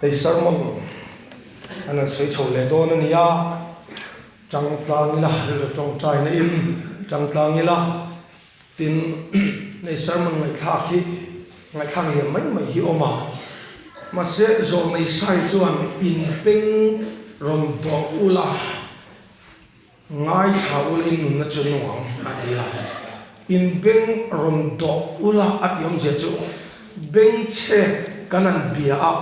Hei sermon an han sawi chho leh dawn a nia, tang tlang ila rilru tawngtai na in tang tlang ila tin hei sermon ngaihthlak hi ngaihthlak liam mai mai hi awm a, mahse zawlnei sai chuan inpeng rawn dawh ula. Ngaithla ula in nunna chu nuam a ti a, in beng rawn dawh ula a ti awmzia chu beng chhek kan han bia a,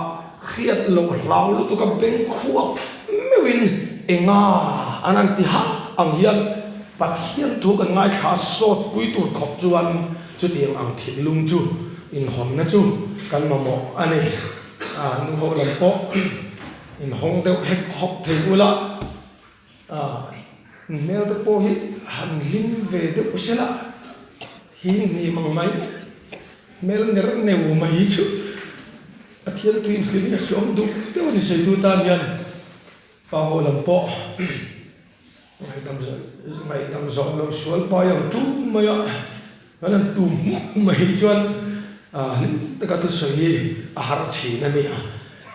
hriat loh hlau lutuk a beng khuap meuhin enga an han ti hah ang hian Pathian thu kan ngaithla a sawt pui tur khawp chuan chutiang ang thinlung chu inhawnna chu kan mamawh a ni. A nuho lam pawh inhawng deuh hek hawk thei ula. A hmel te pawh hi han hlim ve deuh sela hi hnim ang mai hmel ner neu mai hi chu Pathian tui hlim hi a hlawm duh deuh a ni sawitu tan hian pa ho lam pawh ngaihdam ngaihdam zawh lo sual pai ang tum mai a kan han tum hmuk mai hi chuan hlim taka thusawi hi a har thin a ni a.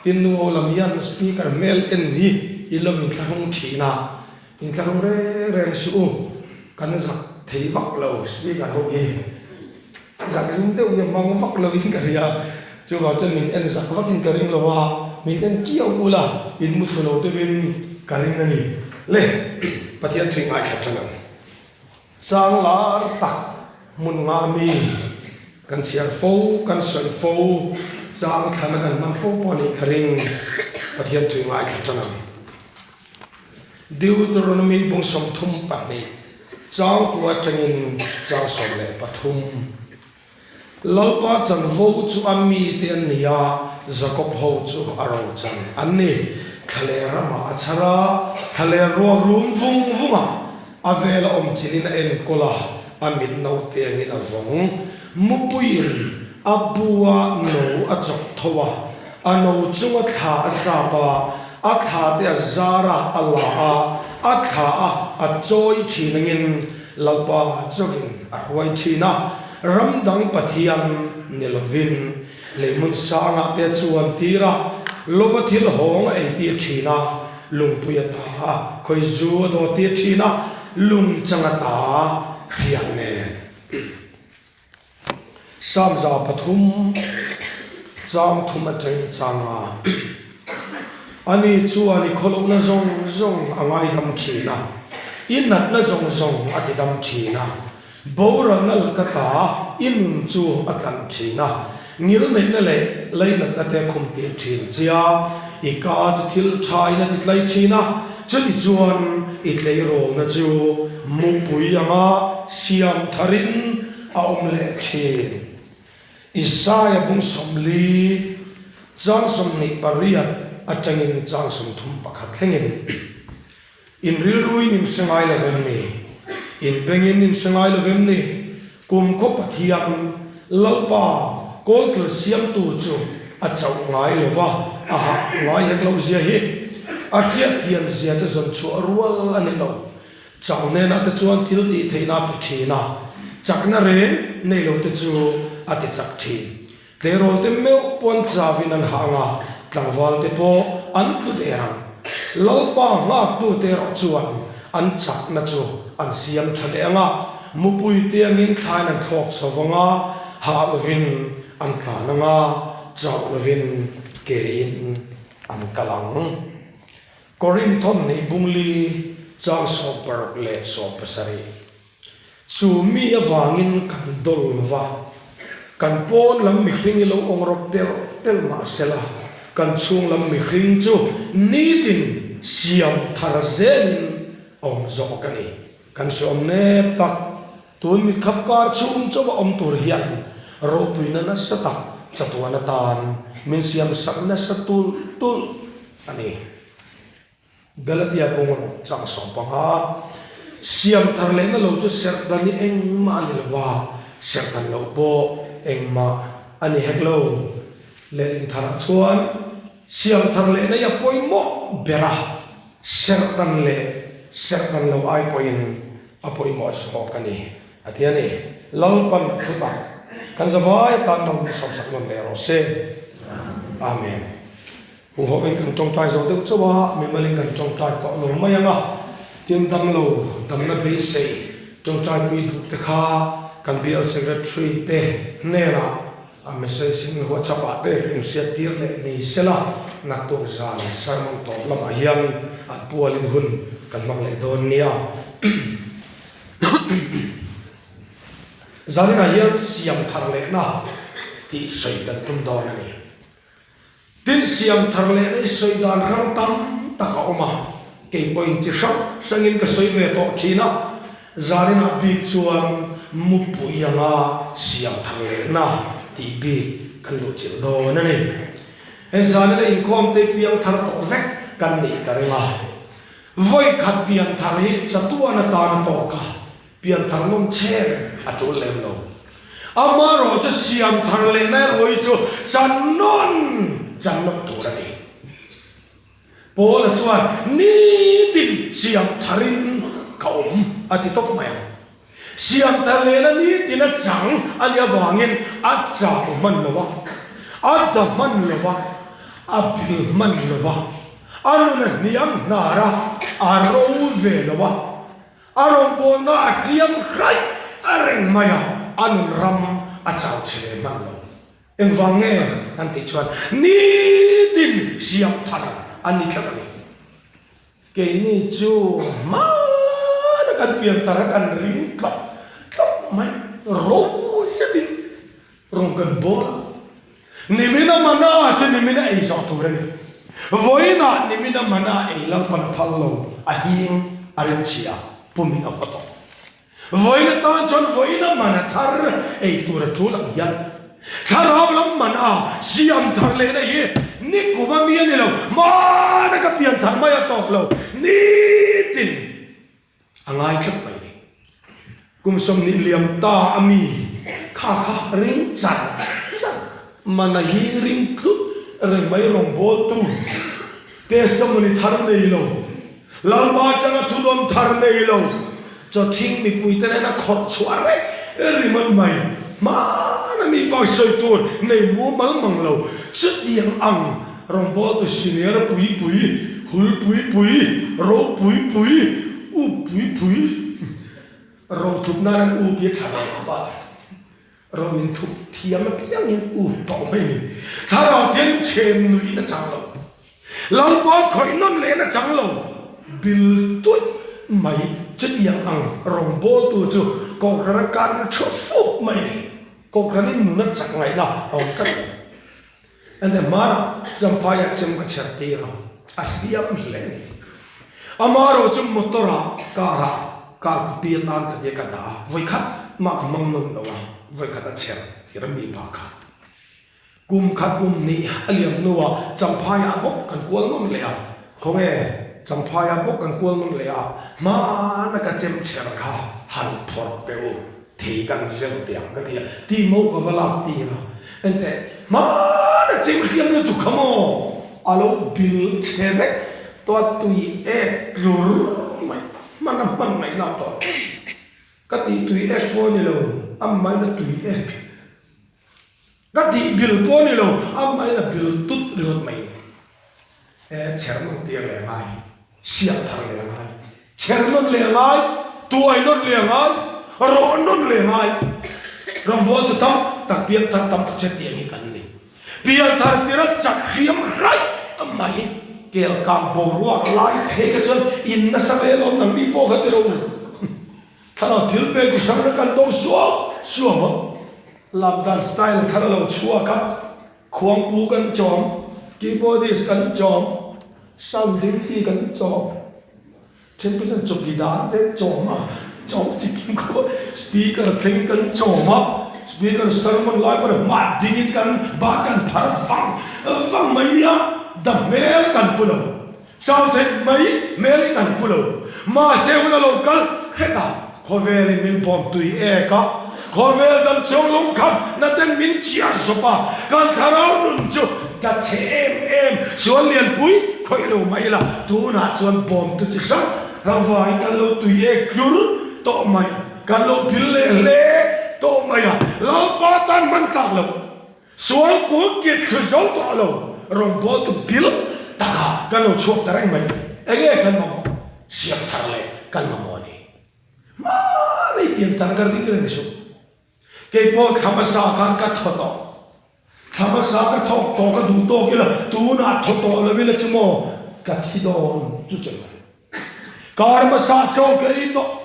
Tin nu ho lam hian speaker hmel en hi i lo inthlahrung thin a, inthlahrung reng reng suh u, kan zak thei vak lo speaker ho hi zak zum deuh hi a hmang vak lo in ka hria, chuvang chuan min en zak vak in ka ring lo a, min en kiau ula in mu thlu lo deuh in ka ring a ni. Le Pathian thui ngaithla tan ang. Chang lar tak hmun nga mi kan chhiar fo, kan sawi fo, chang thlana kan hman fo pawh a nih ka ring, Pathian tui ngaithla tan ang. Deuteronomy bung 32, chang kua atangin chang 13. Lalpa chanvo chu a mite an ni a, Jakob ho chu a rochan an ni. Thlaler ramah a chhar a, thlaler ruak rum vung vung a, a vela awm chilhin a enkawl a, a mit naute angin a vawng. Mupuiin a bua no a chawk tho a, a no chunga thla a sap a, a thla te a zar a, a la a, a thla a, a chawi thin angin Lalpa chauhin a hruai thin a, ram dang Pathian ni lovin lei hmun sangah te a chuan tir a, lova thil hawng a eitir thin a, lungpui a ta, khawi zu a dawt tir thin a, lung chang a ta hriak nen. Psalm 3, chang thum atangin chang a, Ani chuan i khawlohna zawng zawng a ngaidam thin a, i natna zawng zawng a tidam thin a, boralna laka ta i nun chu a tlan thin a, ngilneihna leh leinatna te a khumtir thin che a, i ka chu thil thain a titlai thin a, chutichuan i tleirawlna chu mupui anga siam tharin a awm leh thin. Isaia bung 40, chang 28 atangin chang 31 thlengin, In rilruin in hre ngai lo vem ni? In bengin in hre ngai lo vem ni? Kum khaw Pathian, Lalpa, kawlkil siamtu chu a chauh ngai lo va, a hah ngai hek loh zia hi a hriatthiam zia chu zawn chhuah rual a ni lo. Chak hnenah te chuan thil tih theihna a pe thin a, chakna reng nei lo te chu a ti chak thin. Tleirawl te meuh pawh an chavin an hah ang a, tlangval te pawh an tlu der ang. Lalpa nghaktu te erawh chuan an chakna chu an siam tha leh ang a, mupui te angin thlain an thlawk chho vang a, hah lovin an tlan ang a, chauh lovin ke in an kal ang. Korinth thawmhnih bungli chang 60 leh 70. Chu mi avangin kan dawl lo va, kan pawn lam mihring i lo awng rawp tel tel mah sela, kan chhung lam mihring chu nitin siam thar zelin a awm zawk a ni. Kan hreawm nep tak, tun mitkhap kar chhung chauha awm tur hian ropuina nasa tak chatuan atan min siamsak nasa tulh tulh a ni. Galatia kawng rawh chang 15. Siam thar lehna lo chu serh dan hi engmah a ni lo va, serh dan loh pawh engmah a ni hek lo. Lehlin tharah chuan siam thar lehna hi a pawimawh ber a, serh dan leh serh dan lo ai pawhin a pawimawh zawk a ni, a ti a ni. Lalpan a thu tak kan zavai atan mal min sawmsak nawn leh rawh se. Amen. Huhawhin kan tawngtai zo deuh chauh a, mimalin kan tawngtai tawh lo mai ang a, tin damlo damna beisei tawngtaipui duh te kha kan Bial Secretary te hnenah a message in WhatsApp ah te inhriat tir leh ni sela, naktuk zan sermon tawp lamah hian an pualin hun kan hmang leh dawn nia. Zaninah hian siam thar lehna tih sawi kan tum dawn a ni. Tin, siam thar leh nei sawi dan hrang tam tak a awm a, kei pawhin chi hrang hrangin ka sawi ve tawh thin a, zaninah bik chuan mupui anga siam thar lehna tih bik kan luhchilh dawn a ni. He zanina inkhawm te piang thar tawh vek kan nih ka ring a, vawi khat pian thar hi chatuan atan a tawk a, Pianthar nawm chen a tul lem lo. Amaherawh chu siam thar leh na erawh hi chu chan nawn chan nawn tur a ni. Paula chuan nitin siam tharin ka awm a ti tawp mai ang. Siam thar lehna nitin a chang a nih avangin a chau hman lo a, a da hman lo a, a bil hman lo a, a nun a hniam hnar a, a ro ve lo a. A rawngbawlna a hliam hraih a reng mai a, a nun ram a chau chhe ve hman lo. Engvang nge kan tih chuan nitin siam thar a ni tlat a ni. Keini chu hmana kan pian thar a kan ring tlawk tlawk mai, ro zetin Rawng kan bawl a, nimina mana chu nimina ei zawh tur a ni. Vawiinah nimina mana ei Lalpan a phal lo, a hing a remchhia pumin a haw tawh. Vawiin atan chuan vawiina mana thar ei tur a tul ang hian thlarau lam mana siam thar lehna hi nikum a mi a ni lo, hmana ka pian thar mai a tawk lo, nitin A ngai tlat mai ni. Kum 20 liam ta a mi kha kha ring char char mana hi ring tlut reng mai rawngbawltu testimony thar nei lo, Lalpa atanga thudawn thar nei lo, chawthing mipuite nena khawrh chhuah reng ringawt mai hmana mi bak sawi tur nei mumal mang lo chutiang ang Rawngbawltu senior pui pui, hul pui pui, ro pui pui, up pui pui, ro thup nan an up hi a tha ve khawp a, ro in thup thiam apiangin up tawh mai ni. Thlarau thian in chhem nuih na chang lo, Lalpa khawih nawn leh na chang lo, bil tuih mai chutiang ang rawngbawltu chu Kohhran a kan thu fuk mai ni. Kohhran in nun a chak ngaihna a awm tlat lo. Enge hmanah Champhaiah chem ka chher tir a, a hliam hle a ni. Amaherawh chu motor ah car ah car khupi atan ka tia ka dah a, vawikhat mah ka hmang nawn lo a, vawikhat a chher tir a mi pa kha. Kum khat kum hnih a liam hnuah Champhaiah bawk kan kual nawn leh a, khawnge Champhaiah bawk kan kual nawn leh a, hmana ka chem chher kha han phawrh teh u. Thei kan hleuh teh ang ka ti a, tih maw ka va lak tir a, enteh hmana cheng hliam lutuk kha maw a lo bil chhe vek tawh a, tui ek tlur mai hman a hman ngaihna tawh ka tih tui ek pawh a ni lo, a maina tui ek ka tih bil pawh a ni lo, a maina bil tut ringawt mai ni. E chher nawn tir leh ngai, siam thar leh ngai, chher nawn leh ngai, tuai nawn leh ngai, rawh nawn leh ngai. Rawngbawltu tam tak piang thar tam tak che tiang hi kan ni. Pian thar tira chak hriam hraih mai kel kang boruak lai phei kha chuan in nasa ve lawm nang mi pawh kha ti ro u. Thlarau thil pek chi hrang hrang kan dawng suau suau a, lam dan style thar a lo chhuak a. Khuangpu kan chawm, keyboardist kan chawm, sound duty kan chawm, then te chuan chawkidar te chawm a, chawm chi kim khawp a, speaker thlengin kan chawm a, speaker sermon lai pawh hmah dingin kan ban kan phar vang vang mai nia, da hmel kan pu lo. Chau theih mai hmel hi kan pu lo. Mahse hun a lo kal hret a, khawvelin min bawm tui ek a, khawvel dam chhung lungkham na ten min chiah zawp a, kan thlarau nun chu da chhe em em sual lianpui khawih lo mai ila, tunah chuan bawmtu chi hrang hrang vangin kan lo tui ek tlur tawh mai a, kan lo phil leh hle tawh mai a, Lalpa tan hman tlak lo. Sual kul kit thlu zo tawh lo. Rawngbawltu bil takah kan lo chhuak ta reng mai. Enge kan mamawh? Siam thar leh kan mamawh a ni. Hmanei pian thar ka ring reng suh. Kei pawh thla hmasa khan ka thaw tawh. Thla hmasa ka thawk tawh ka duh tawk ila tunah thaw tawh lo ila chu maw ka thi dawn chu che mai. Kar hmasa chaw ka ei tawh.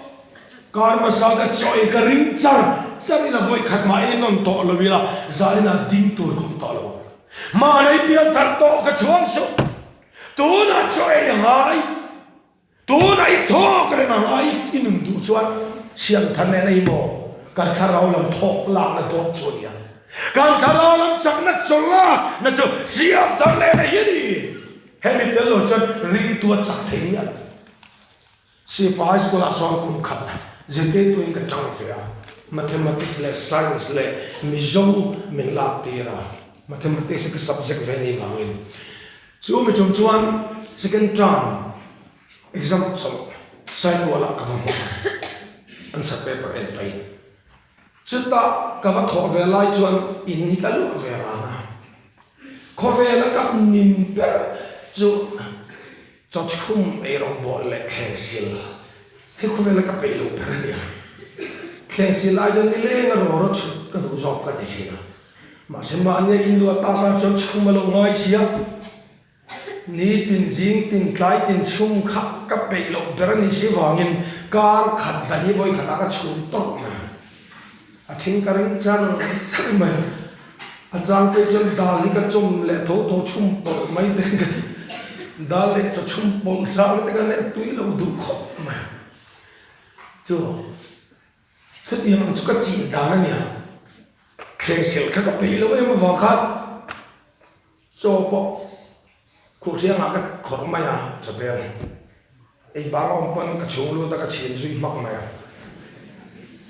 Kar hmasa ka chaw ei ka ring char char ila vawi khat mah ei nawn tawh lo ila zaninah ding tur ka awm tawh lo ang. Mahni pian thar tawh ka chhuang suh. Tunah chaw ei a ngai. Tuna i thawk reng ang a i nun duh chuan siamthar nen a i maw? Kan thlarau lam thawk lakna dawt chu a ni a. Kan thlarau lam chakna chaw lakna chu siamthar nen a hi a ni. Hemi tel lo chuan ringtu a chak thei miah lo. Sifa High School ah sawn kum khat zirtirtuin ka chang ve a, Mathematics leh Science leh Mizo min lak tir a, Mathematics hi ka subject ve ni vangin. Chu mi chung chuan second term exam chawlh Saitualah ka va hmu a, answer paper en pahin. Chutah ka va thawh ve lai chuan in hi ka luah ve ran a, khawvela ka nin ber chu chawchhum eirawngbawl leh thlengsil hi khawvela ka peih loh ber a nia. Thlengsil ai chuan nileng a rawra chhut ka duh zawk ka ti thin a. Mahse mahnia in luah tak ah chuan chhum a lo ngai sia. Nitin zing tin tlai tin chhum kha ka peih loh ber a nih si vangin kar khat dah hi vawi khatah ka chhum tawp mai. A thing ka ring char char mai. A chang pawh chuan dal hi ka chawm leh tho tho chhum pawlh mai te ka ti. Dal leh chaw chhum pawlh chang te ka leh tui lo duh khawp mai. Chu. Chutiang ang chu ka chin dan a nia. Thlengsil kha ka peih lo em avang khan chaw pawh khuhhriangah ka khawrh mai a, chawbel ei bang a awm pawn ka chhung lut a ka chhin zui hmak mai a.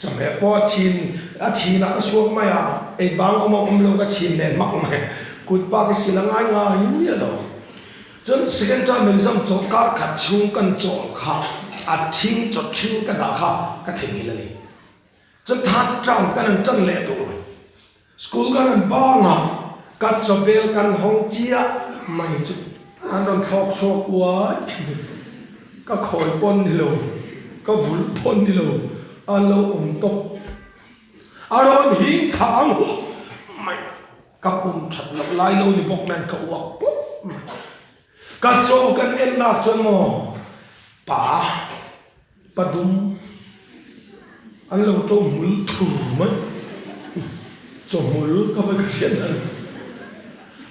Chawhmeh pawh a chhin a chhinah ka suak mai a, ei bang a awm a awm lo ka chhin leh hmak mai a, kut bak i sil a ngai ngai miah lo. Chuan second term exam chawlh kar khat chhung kan chawlh kha a thing chaw thing ka dah kha ka theihnghilh a ni. Chuan third term kan han tan leh tur school kan han bang a, ka chawbel kan hawng chiah mai chu an rawn thlawk chhuak uai ka khawi pawn ni lo, ka vulh pawn ni lo an lo awm tawp. A rawn hing thang huh mai. Ka pum that loh lai lo ni bawk nen ka uak pawp mai. Ka chaw kan en nak chuan maw pa pa dum an lo to hmul thur mai. Chaw hmul ka va ka hriat dan.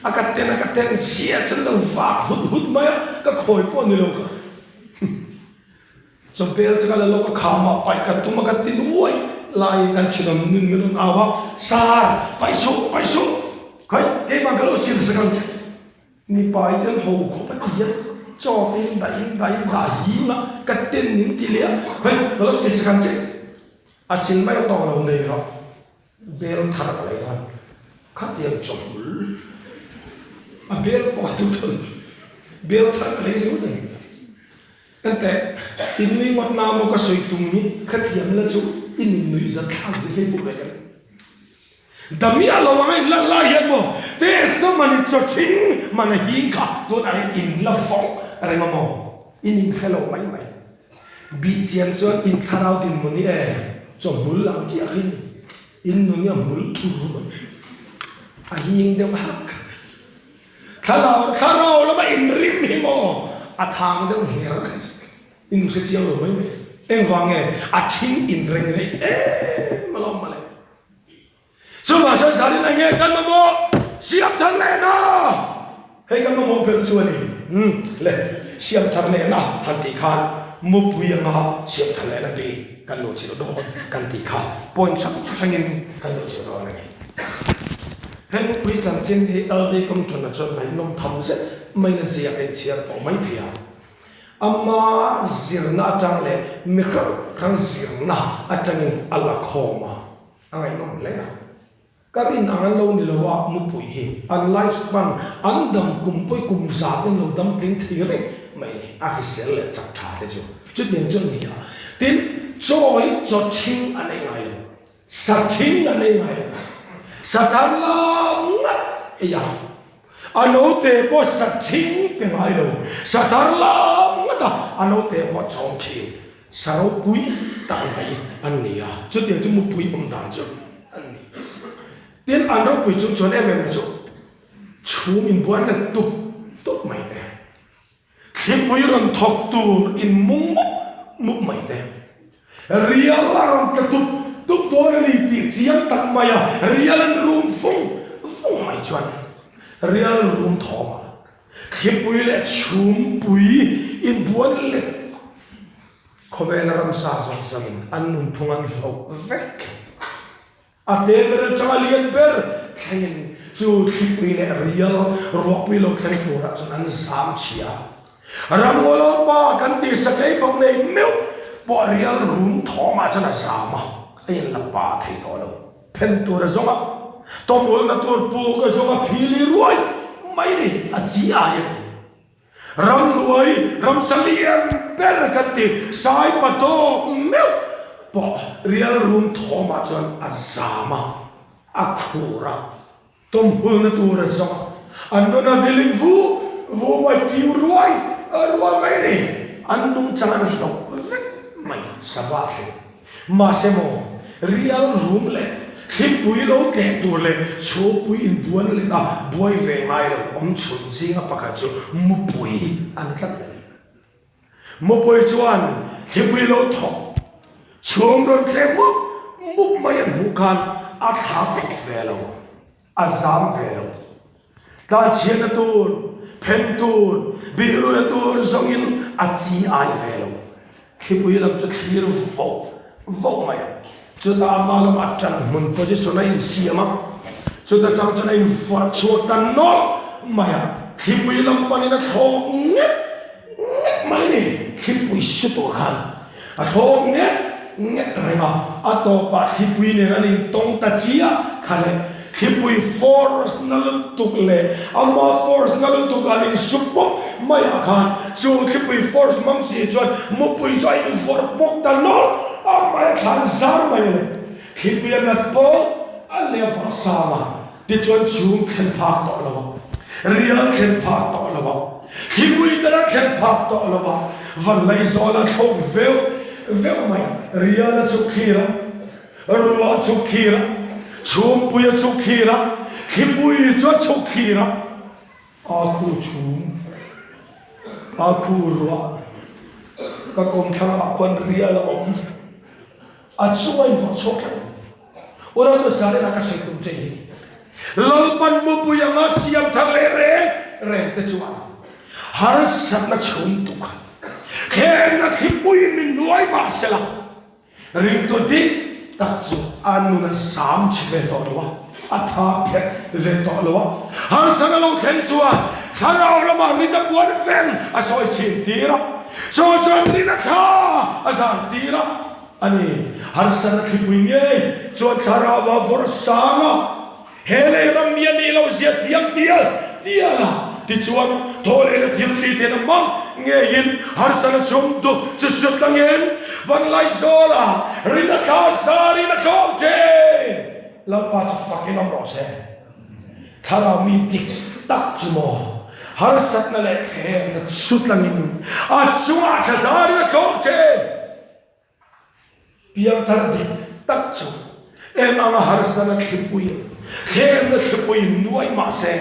A ka ten a ka ten sia chuan lo vak hut hut mai a, ka khawi pawh ni lo kha. Chawbel chu ka la lawk a, khamah paih ka tum a, ka ti nuai laiin kan thinawm nun min rawn au a, Sir, paih suh, paih suh, khawi keimah ka lo sil sak ang che. Mipa hi chuan ho khawp a ti a, chaw te in dah in dah in dah hing a, ka ten in ti leh a, khawi ka lo sil sak ang che. A sil mai a tawng lo nei rawh, bel thar ka lei dawn, khatiang chawhmul a bel pawh a tu thun, bel thar ka lei ringawt a ni. Enteh, i nui ngawt na maw ka sawi tum hi hrethiam la chu i nun nuih zat thlak zir hi hmuh ve ka ring. Damiah lo anga in lan lai hian maw test chu man i chaw thing man a hing kha tunah hian in la vawng reng a maw? In in hre lo mai mai. Bih chian chuan in thlarau dinhmun hi e chawhmul ang chiah khi ni. In nun hi a hmul thur mai. A hing deuh hak. Thlarau thlarau lama inrim hi maw a thang deuh hmer a in hre chiang lo mai mai. Engvang nge a thing inreng rei em alawm mawle. Chuvang chuan Zarin eng nge kan mamawh siam thar lehna hei kan mamawh ber chu a ni. Umm le siam thar lehna han tih khan mupui anga siam thar lehna bik kan lo chilh dawn kan tih kha point hrang hrangin kan lo chilh dawn a ni. He nupui chanchin hi LD Compton-a chuan ngaihnawm tham zet maiin a ziak a inchhiar tawh mai thei a. Ama zirna atang leh mi hrang hrang zirna atangin a la khawm a, a ngaihnawm hle a. Ka rin ang an lo ni lo a, mupui hi an life span, an dam kum pawi kum zat in lo dam tling thei reng mai ni, a hrisel leh chak tha te chu chutiang chu an ni a. Tin, chaw hi chaw thing an ei ngai lo. Sa thing an ei ngai lo. Sa thar lam ngat ei a. A note pawh sa chhing pe ngai lo, sa thar lam ngawt a, a note pawh chawm thin. Sa ropui tak mai an ni a, chutiang chu mupui awm dan chu an ni. Tin, an ropui chung chuan em em chu chhum inbuai na tup tup mai te. Thlipui rawn thawk tur in mung mup mup mai te. Rial a rawn tla tup tup dawn a ni tih chiang tak mai a, rial an rum vung vung mai chuan rial rum thawm a, thlipui leh chhumpui inbuan lek khawvela ramsa zawng zawngin an nunphung an hloh vek. A te ber atanga lian ber thlengin chu thlipui leh rial ruahpui lo thleng turah chuan an zam chhia a. Ramngaw pa kan tih sakei bawk nei meuh pawh rial rum thawmah chuan a zam a, a inla pa thei tawh lo. Phen tur a zawng a, tawmulna tur puk a zawng a, phili ruai mai ni, a chi ai a ni. Ramhnuai ramsa lian ber kan ti, sai patawk meuh pawh rial rum thawmah chuan a zam a, a khur a, tawmhulna tur a zawng a, an nun a vilik vu vu mai, kiu ruai ruai mai a ni, an nungchang an hlauh vek mai, sava thleng. Mahse maw, rial rum leh thlipui lo tleh tur leh chhungpui inbuan let a buai ve ngai lo awm chhun zinga pakhat chu mupui a ni tlat mai. Mupui chuan thlipui lo thawk chhung rawn tleh mup mup mai an hmuh khan a thla khawp ve lo, a zam ve lo. Tlanchhiatna tur, phen tur, bihruna tur zawngin a chi ai ve lo. Thlipui lam chu thlir voh voh mai a. Chutah ama lamah ṭan hmun position a insiam a, chuta ṭang chuan a invawrh chhuak ta nawlh mai a. Thlipui lam panin a thlawk nget nget mai a ni. Thlipui si tur khan a thlawk nget nget reng a, a tawpah thlipui nen an intawng ta chiah kha le. Thlipui force na lutuk leh ama force na lutuk an insuk pawp maiah khan chu thlipui force hmang si chuan mupui chu a invawrh bawk ta nawlh a, mai a thlan zar mai a ni. Thlipui a nat pawh a leh a vawrh sang a, tichuan chhung thlen phak tawh lo a, rial thlen phak tawh lo a, thlipui tel a thlen phak tawh lo a, vanlaizawl a thlawk veuh veuh mai, rial a chuk thlir a. Ruah a chhuk thlir a, chhumpui a chhuk thlir a, thlipui chu a chhuk thlir a, a khu chhum, a khu ruah, ka kawmthlang ah khuan rial a awm, a chunga in vawrh chhuak tlat. U Ramtu Zarina ka sawi tum che hi, Lalpan mupui anga siam thar leh reng reng te chuan harsatna chhum tuk, thlenna thlipui min nuai mah sela, Ringtu dik tak chu a nun a zam chhe ve tawh lo a, a tha phet ve tawh lo a. Harsana lo thleng chuan thlarau lamah rinna puan veng a sawi chhin tir a, chu chuan rinna thla a zan tir a a ni. Harsana thlipui ngei chuan thlarau a vawrh sang a. He lei ram mi a nih loh zia chiang tial tial a, tichuan thaw leh na thil ti theihna hmang ngeiin harsana chhung duk chu sut langin Vanlaizawl a rin a thla zarin a tlawm thin. Lalpa chu fakin awm rawh se. Thlarau mi dik tak chu maw harsatna leh thlemna sut langin a chungah thla zarin a tlawm thin. Piangthar dik tak chu eng anga harsana thlipui, thlemna thlipui nuai mah se,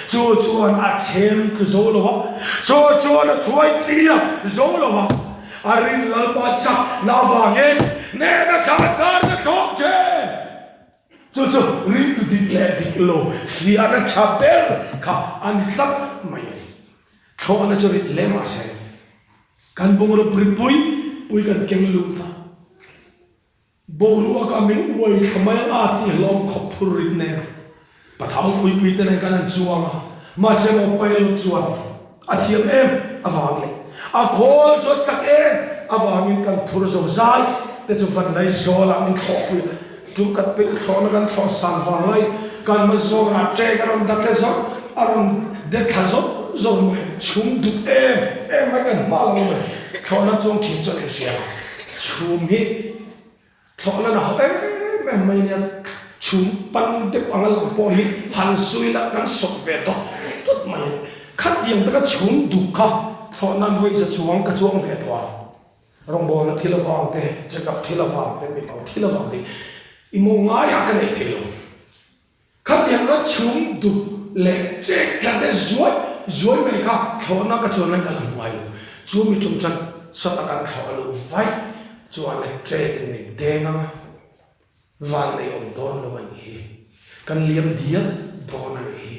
chu chuan a chhem tlu zo lo a, chu chuan a thuai tli a zo lo a, a rin Lalpa chak na avangin nena thla sarna thlawk thin. Chu chu ringtu dik leh dik lo fiahna tha ber kha a ni tlat mai a ni. Thlawhna chu rit hle mah se. Kan bungraw pui pui pui kan keng lut a, boruak ah min uai thla mai ang a tih hlawm khawp phur rit nen pathau pui pui te nen kan han chuang a, mahse maw pilot chuan a thiam em avang leh a khawl chu a chak em avangin kan phur zo zai te chu vanlai zawl ah min thlawh pui a, Ṭumkhat peng thlawhna kan thlawh san vang lai kan hma zawnah ṭek a rawn datle zawrh a rawn det thla zawrh zawrh mai, chhum duk em em mai kan hma lo mai. Thlawhna chuang ṭhin chuan inhria a, chhum hi thlawhna na hawh em em mai nia. Chhum pan deuh anga lang pawh hi han sawi la kan sawp ve dawt dawt mai a ni. Khatiang taka chhum duk kha thlawh nan vawi za chuang ka chuang ve tawh a. Rawngbawlna thil avang te, check up thil avang te, mipa thil avang te i maw ngaiah ka neih thei lo. Khatiang la chhum duk leh chek tla te zuai zuai mai kha thlawhna ka chuan nan ka la hmu ngai lo. Chu mi tum chuan sawta kan thlawh a luh vaih chuan le train in min deng ang a, van nei awm dawn lo a nih hi. Kan liam dial dawn a nih hi.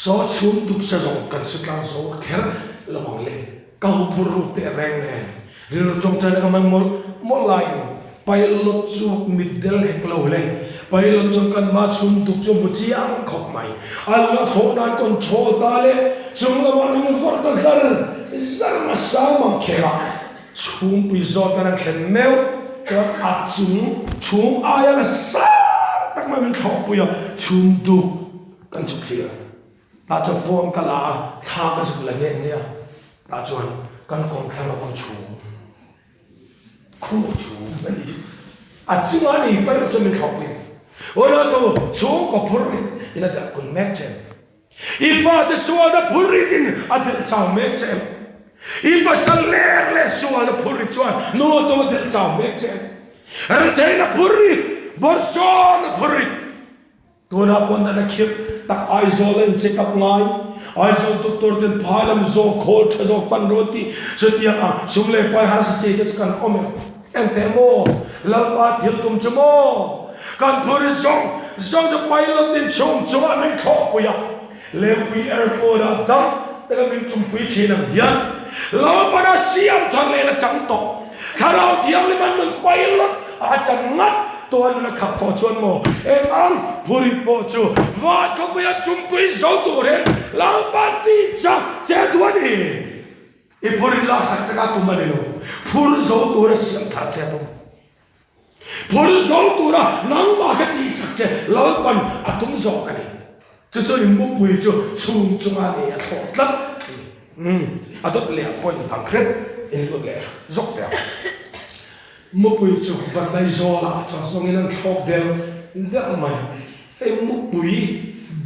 Saw chhum duk sa zawng kan su tlang zo kher lo ang le. Ka huphur ruk teh reng nen rilru tawngtaina ka hman mawlh mawlh laiin pilot chu mitdel hek lo le. Pilot chuan kan hma chhum tuk chu a hmu chiang khawp mai. A la thlawh nan control ta le chung lamah min vawrh ta zar zar nasa mang kher a. Chhungpui zawt nan an thlen meuh chuan a chung chhung aia la sang tak mai min thlawhpui a, chhum duk kan chhuk thlir a. Tah chuan phone ka la a, thla ka zuk la nghe nghe a, tah chuan kan kawmthlang a khuchhum, khuchhum a nih chu, a chungah a ni paih chuan min thlawh pui. Aw la tu chhungkaw phur rit in a delh kun mek che em? I fate sualna phur rit in a delh chau mek che em? I pasal ler leh sualna phur rit chuan nu a to a delh chau mek che em? Retheihna phur rit, bawrhsawmna phur rit, Tunah pawh nana khirh tak Aizawl a in check up ngai. Aizawl doctor ten phai lam zawk khawl tha zawk pan rawh tih chutiang ang sum leh pai harsa si te chu kan awm em? Engteh maw? Lalpa thil tum chu maw? Kan phur zawng zawng chu pilot in chhung chungah min thlawhpui a, Lengpui airport ah dam taka min tumpui thin ang hian Lalpana siam thar leh la chang tawh. Thlarau Thianghlim an nun pilot a chan ngat tawh an nun a khap tawh chuan maw eng ang phurit pawh chu van khawpuia tumpui zo turin Lalpa ti chak che duh a ni. I phurit laksak chaka tum a ni lo, phur zo tura siam thar che tum. Phur zo tura nangmah kha tih chak che Lalpan a tum zawk a ni. Chu chu in mupui chu chhung chunga nei a thlawh tlat a ni. Umm, a dawt leh ah pawh in dang hret in lut leh zawk teh ang. Mupui chu Vanlaizawl ah chuan zawngin an thlawk del del mai a. Hei mupui,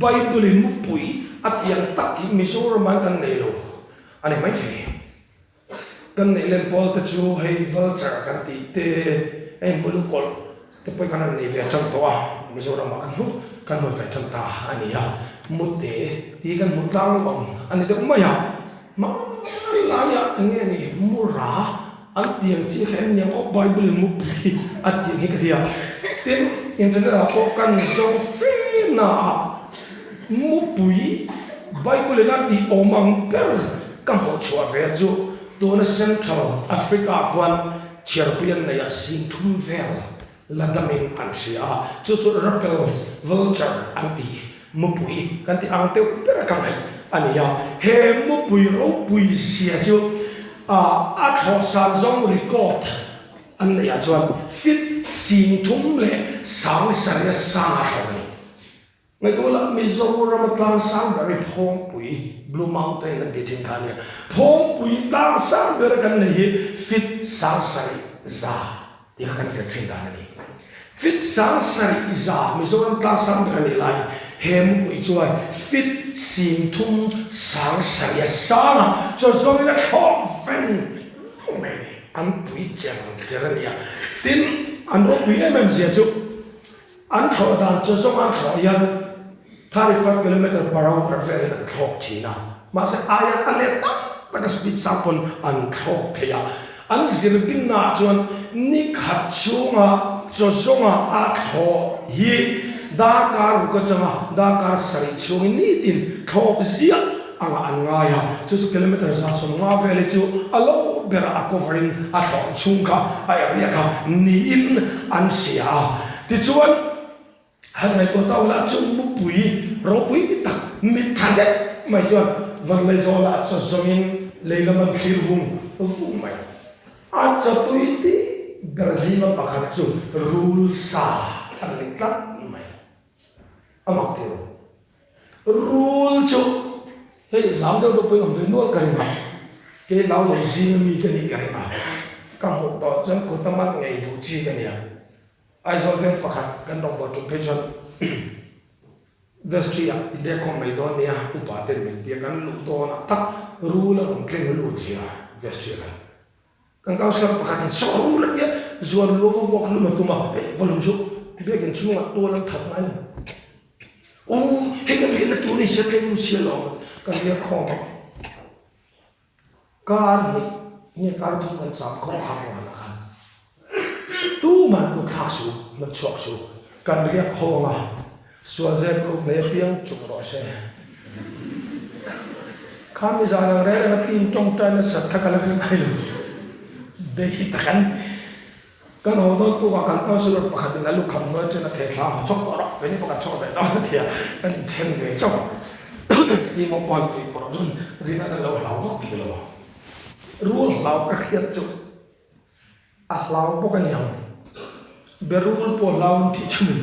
Bible in mupui a tiang tak hi Mizoram ah kan nei lo a ni maithei. Kan neih len pawl te chu hei vulture kan tih te, hei hmulu kawlh te pawh hi kan han nei ve tan tawh a, Mizoram ah kan hmu kan hmu ve tan ta a ni a, mute tih kan hmu tlang lo ang a ni deuh mai a, hmanlai laiah eng nge ni mura an tiang chi kha em niang aw Bible in mupui hi a tiang hi ka ti a, tin internet ah pawh kan zawng fe na ah mupui Bible in a tih awm ang ber Ka hmuh chhuah ve chu tuna Central Africa khuan chhiarpui an neih ah singthum vel la damin an hria a, chu chu Ruppell's Vulture an ti, mupui kan tih ang deuh ber a ka ngaih a ni a. He mupui ropui zia chu a thlawh san zawng record an neih ah chuan feet singthum leh sangsarih a sang a thlawh a ni. Ngaihtuahlah Mizoram a tlang sang ber hi Phawngpui, Blue Mountain an tih thin kha a nia. Phawngpui tlang sang ber a kan nei hi fit 70,000 tih kha kan zir thin dan a ni. Fit 70,000 Mizoram tlang sang ber a nih lai he mupui chuan fit 30 70 a sang a, chuan zawngin a thlawk veng veng mai a ni. An pui cher cher a nia. Tin, an ropui em em zia chu An thlawh dan chu zawng an thlawh hian 35 kilometer per hour velin an thlawk thin a, mahse aia a let tam tak a speed sang pawn an thlawk thei a. An zir binnaah chuan ni khat chhunga chaw zawnga a thlawh hi darkar ruk atanga darkar sarih chhungin nitin thlawk ziah angah an ngai a, chu chu kilometer 150 vel hi chu a lo berah a cover in a thlawh chhung kha a area kha niin an hria a. Tichuan, han ngaihtuah ta ula chu mupui ropui tak mit tha zet mai chuan Vanlaizawl ah chaw zawngin lei lam an thlir vung vung mai. A chawtui tih ber zinga pakhat chu rul sa an ni tlat mai. A mak tih lo. Rul chu hei hlau deuh deuh pawhin awm ve nual ka ring a, kei hlau lo zing ami ka nih ka ring a, ka hmuh tawh chuan kut a man ngei duh chi ka nia. Aizawl veng pakhat kan rawn buat tum phei chuan. Vestry ah inriakkhawm mai dawn nia upa ten min tia kan luh dawn ah tak rul a rawn tleng lut zia vestry ah khan kan councillor pakhat in saw rul a tia zuan luah va vuak hlum a tum a hei va hlum suh biakin chhungah tual an that ngai lo aw hei kan riahna tur ni sia tleng lut sia lawm kan riakkhawm a. Kar hnih nge kar thum kan cham khawng khang lo han khan tuman kut thlak su hman chhuak su kan riak ho anga sual zep ruk nei apiang chuk rawh se. Kha mi zan ang reng reng a team tawngtai nasat kha ka la hre ngai lo bei tak an. Kan haw dawn tukah kan councillor pakhatin a lukham hnuai ṭhen a theh thla a, chawk tawh rawh, keini pawh kan chawk ve dawn a ti a, kan inṭhen ve chauh a. Ni maw pawn fuih pawh chuan rin an lo hlau vak bik lo a, rul hlau ka hriat chu a hlau bawk a niang, be rul pawh hlau an tih chu min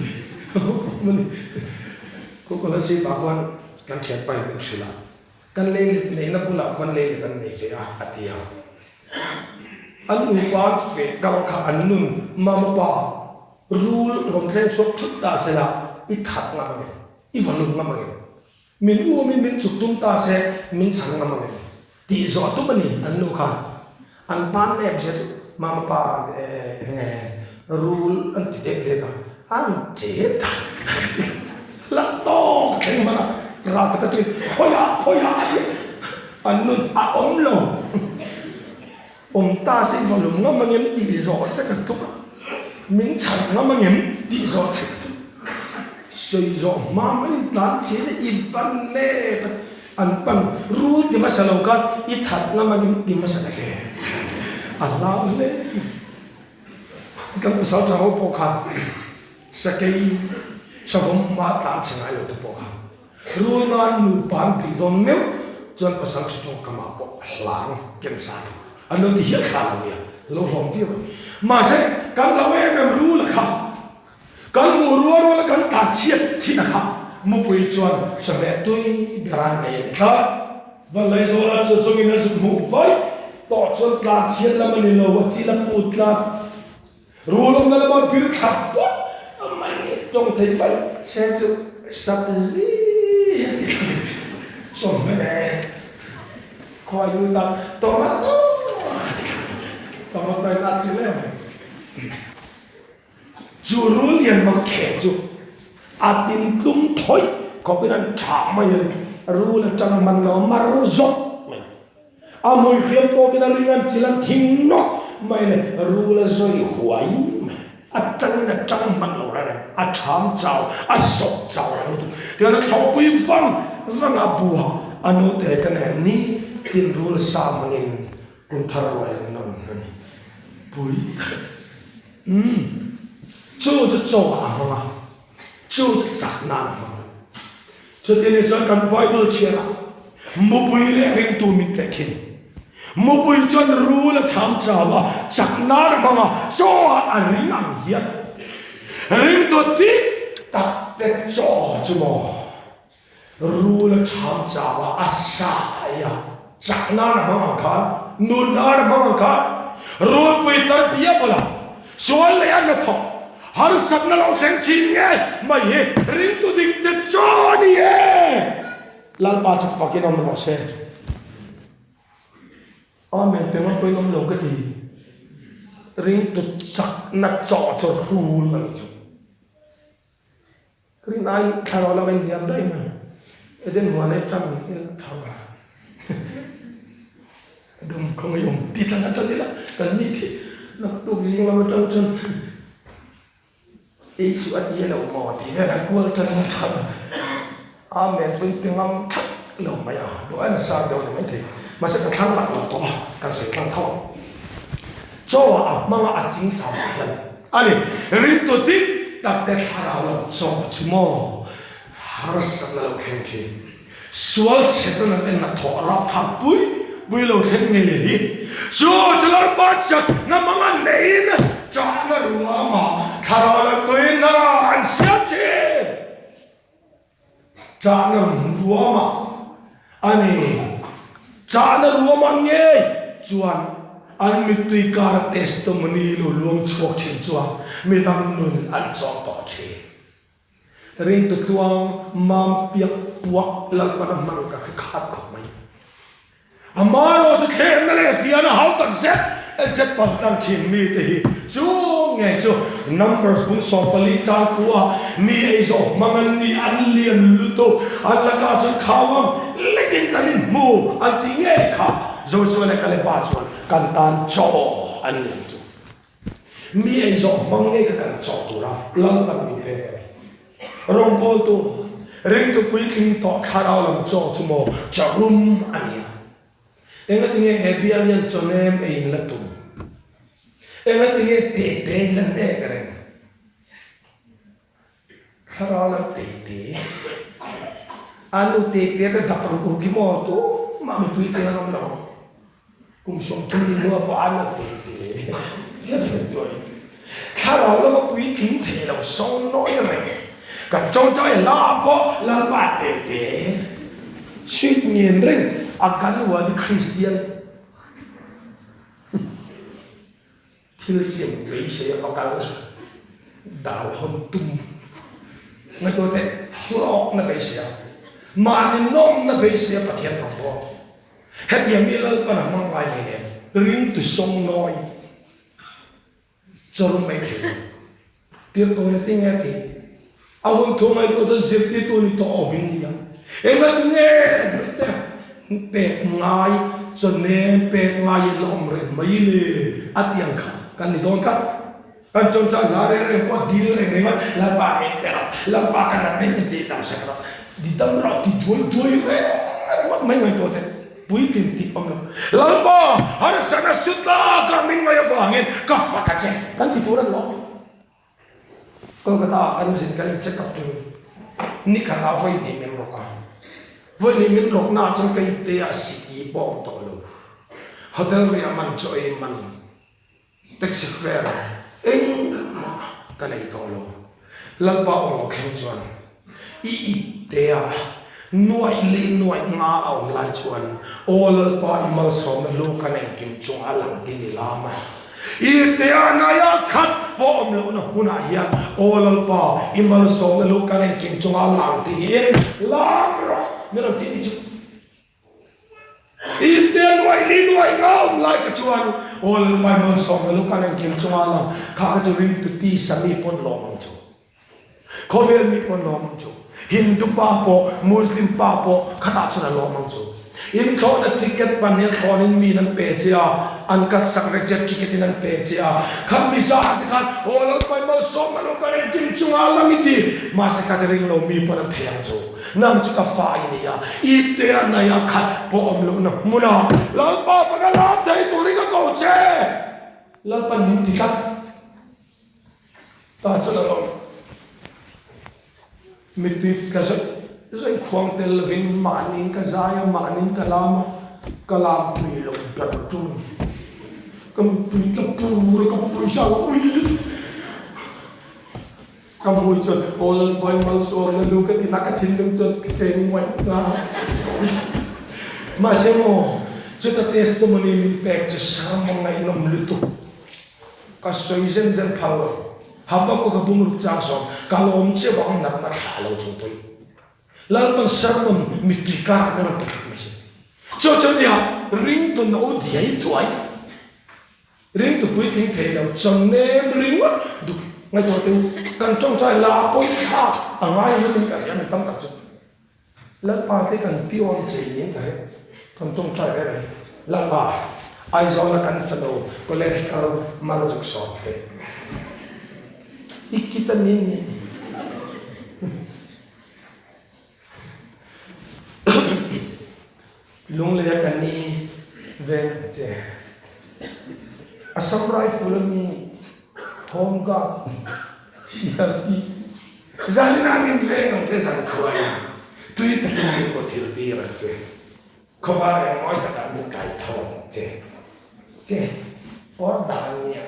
kum a ni. Kukawlh a sipah khuan kan ṭhianpa in min hrilh a, kan leilet neihna bulah khuan leilet an nei ve a, a ti a. An nupa an feh kal kha an nun mama pa rul rawn thleng chhuak thut ta se la i that ngam ang em? I va lun ngam ang em? Min um in min chuk tum ta se min chhan ngam ang em? Tih zawh tum a ni an nu khan. An tan nep zia chu mama pa eng nge rul an ti dek dek a, an che tak tak a ti. La tawk a thleng hman a, ral khat atangin khawiah khawiah a ti. An nun a awm lo. Awm ta se i va lum ngam angem tih zawh che ka tum a, min chhan ngam angem tih zawh che ka tum. Sawi zawh hma maiin tlan chin a i va nep a, an pan rul ti hmasa lo khan i that ngam angem ti hmasa ta che. A hlau hle. Kan pasal tha ho pawh khan sakei savawm hma tlan che ngai lo te pawh khan. Rul nan nupa an tih dawn meuh chuan pasal tha tawngkam ah pawh hlang ken sa thu an lo ti hial thla lo nia, lo hlawm viau a ni. Mahse, kan lo em em rul a kha, kan hmuh rual rual a kan tlan chhiat thin a kha, mupui chuan chawhmeh tui ber a nei a ni tlat. Vanlaizawl a chu zawngin a zuk hmuh vaih tawh chuan tlan chhiat lam a ni lo, a chil a put tlat. Rul awmna lama bir thla fawt mai nge tawng thei vaih se chu sabzi a ti thla ve chawhmeh khawi nu tak tomato a ti thla ve tomato in a chi le mai chu rul lian mang khel chu a tin tlum thawih khawpin an tha mai a ni rul atang man lo mar zawk mai. A hmui hriam tawkin a ring an chil an thing nawk mai le, rul a zawi huai mai. A tangin a tang hman lo reng reng, a tham chau, a sawp chau reng lutuk. Tichuan a thlawhpui vang vang a buah a nute ka nen ni tin rul sa hmangin kum thar ruai an nawn a ni. Pui tak a ni. Umm, chu chu chaw ah a hmang a. Chu chu chak nan a hmang. Chuti nih chuan kan Bible chhiarah mupui leh ringtu min teh khin. Mupui chuan rul a chhang chau a, chak nan a hmang a, chaw ah a ring ang hian ringtu dik tak te chaw chu maw rul a chhang chau a, a sai a, chak nan a hmang ang khan, nun nan a hmang ang khan rulpui tar diak ula. Sual leh a hnathawk harsatna lo thleng thin nge mai hi ringtu dik te chaw a ni e. Lalpa chu fakin awm rawh se. Amen pe ngawt pawhin awm lo ka ti. Ringtu chakna chaw chu rul a ni chu. Rin aiin thlarau lam a inhliam daih mai. Eden huan atang in thang a. Dum kha mai awm ti tlang atang ila kan mi thih naktuk zing lam atang chuan ei suh a ti a lo maw tih vel a kual tang in tha Amen pawhin pe ngam thak lo mai a duh aiin a sang deuh a ni maithei. Mahse ka thlang lak lo tawh a kan sawi tlang tho ang. Chaw ah a hmang a a ching chau ah hian a ni. Ringtu dik tak te thlarau lam chaw chu maw harsatna lo thleng thin. Sual setana te hnathawh rapthlak pui pui lo thleng ngei hi. Chu chu Lalpa chakna hmanga neiin chahna ruamah thlarau lam tuina an siam thin. Chahna ruamah a ni. Chahna ruamah ngei chuan an mittui kara testimony lo luang chhuak thin chuan midang nun an chawm tawh thin. Ringtu tluang mam piak puak Lalpan a hman ka hre khat khawp mai. Amaherawh chu thlemna leh fiahna hau tak zet zet pang tlang thin mite hi chu ngei chu Numbers bung 14 chang khua mi ei zawh hmang an ni an lian lutuk an lakah chuan khau ang lekin kan inhmu an tih ngei kha Joshua leh Kaleba chuan kan tan chaw an lian chu. Mi ei zawh hmang ngei kha kan chawh tura Lalpan min pek a ni. Rawngbawltu, ringtu puitling tawh thlarau lam chaw chu maw charum a ni a. Engatinge he bial hian chawnem ei in la tum? Engatinge tete in la hnek reng? Thlarau lam tete, a nu tete te dap ruk ruk hi maw tumah mipui tling an awm lo. Kum 30 ni hnuah pawh a nu tete la hriat duai. Thlarau lama puitling thei lo sawngnawi reng. Kan tawngtai hla pawh Lalpa tete suit ngen reng a kan uan Kristian. Thil siam beisei a va kal dal hawn tum ngaihtuah teh hlawkna beisei a, mahni nawmna beisei a Pathian rawn bawk. Hetiang mi Lalpan a hmang ngai hlei nem, ringtu sawngnawi chawr mai thei lo. Tirhkohna ti nge ti? A hun thu ngaihtuah chuan zirtirtu ni tawh awm in nia. Engati nge hnute pek ngai chawnem pek ngai in la awm reng mai le a ti ang kha kan ni dawn tlat. Kan chawngchang hla reng reng pawh dil reng reng a Lalpa min pe rawh, Lalpa ka nat min in tih dam sak rawh, ti dam rawh ti duai duai reng ringawt mai ngaihtuah teh puitlin tih awm lo. Lalpa harsatna sut lak ah min ngaih avangin ka fak a che kan ti tur a ni lawm mi. Kolkata ah kan zin kan in check up chu ni khat ah vawi hnih min rawk a, vawi hnih min rawk na ah chuan ka ipte ah siki pawh a awm tawh lo, hotel riah man chaw ei man, taxi fare engmah ka nei tawh lo, Lalpa aw lo thleng chuan I ipte ah nuaih leh nuaih nga a awm lai chuan Aw Lalpa i malsawmna lu ka engkim chungah lang din i lam a. I ipte ah naia khat pawh awm lohna hmunah hian Aw Lalpa i malsawmna lu kan engkim chungah lang tiin lam rawh min rawn ti ni chu. Ipte nuaih leh nuaih nga awm lai kha chuan Aw Lalpa i malsawmna lu kan engkim chungah lang kha kha chu ringtu tisa mi pawn lawm ang chu. Khawvel mi pawn lawm ang chu. Hindu pa pawh, Muslim pa pawh khatah chuan a lawm ang chu. Inthlawhna ticket pan hian thlawnin miin an pe che a, an cut sak vek che a, ticket in an pe che a. Kha mizar te khan, Aw Lalpai malsawm alo kan engkim chungah a lang i ti. Mahse kha chu ring lo mi pawn an thei ang chu. Nang chu ka fa i ni a, i te a naih a khat pawh awm lohna hmunah Lalpa faka lam thei turin ka ko che. Lalpan min ti tlat. Ta chuan a rawn mittui tla zawih zawih khuang tel lovin mahniin ka zai a, mahniin ka lam a, ka lam tui loh ber chu a ni. Ka mittui tla pur a, ka pawisa ka ui lutuk. Ka hmui chuan aw Lalbawi malsawmna lu ka ti na, ka thinlung chuan ka cheng nguaih nghal a. Mahse maw, chuta testimony min pek chu sermon ngaihnawm lutuk. Ka sawi zen zen phal lo. Habakkuk a bungruk chang sawm, ka lawm che vang natna thlah lo chung pawhin. Lalpan sermon mittui karah min rawn pe thlak mai si. Chu chu nia, ringtu no diai duai, ringtu puitling thei lo, chawnem ringawt duk ngaihtuah teh u. Kan tawngtai la pawi thlak a ngai ang in ka hria mi tam tak chu. Lalpa te kan pion chei niin ka hre, kan tawngtai reng reng. Lalpa, Aizawla kan fanu college kal mal zuk sawm teh. I kit a ni ni. Lungleia ka ni veng ang che. Assam Rifle a mi nih Home Guard CRP Zanin ah min veng ang che zan khuai in tui takin min aw thil tir ang che. Khawvar eng mawi takah min kai tho ang che. Che awr dan nia.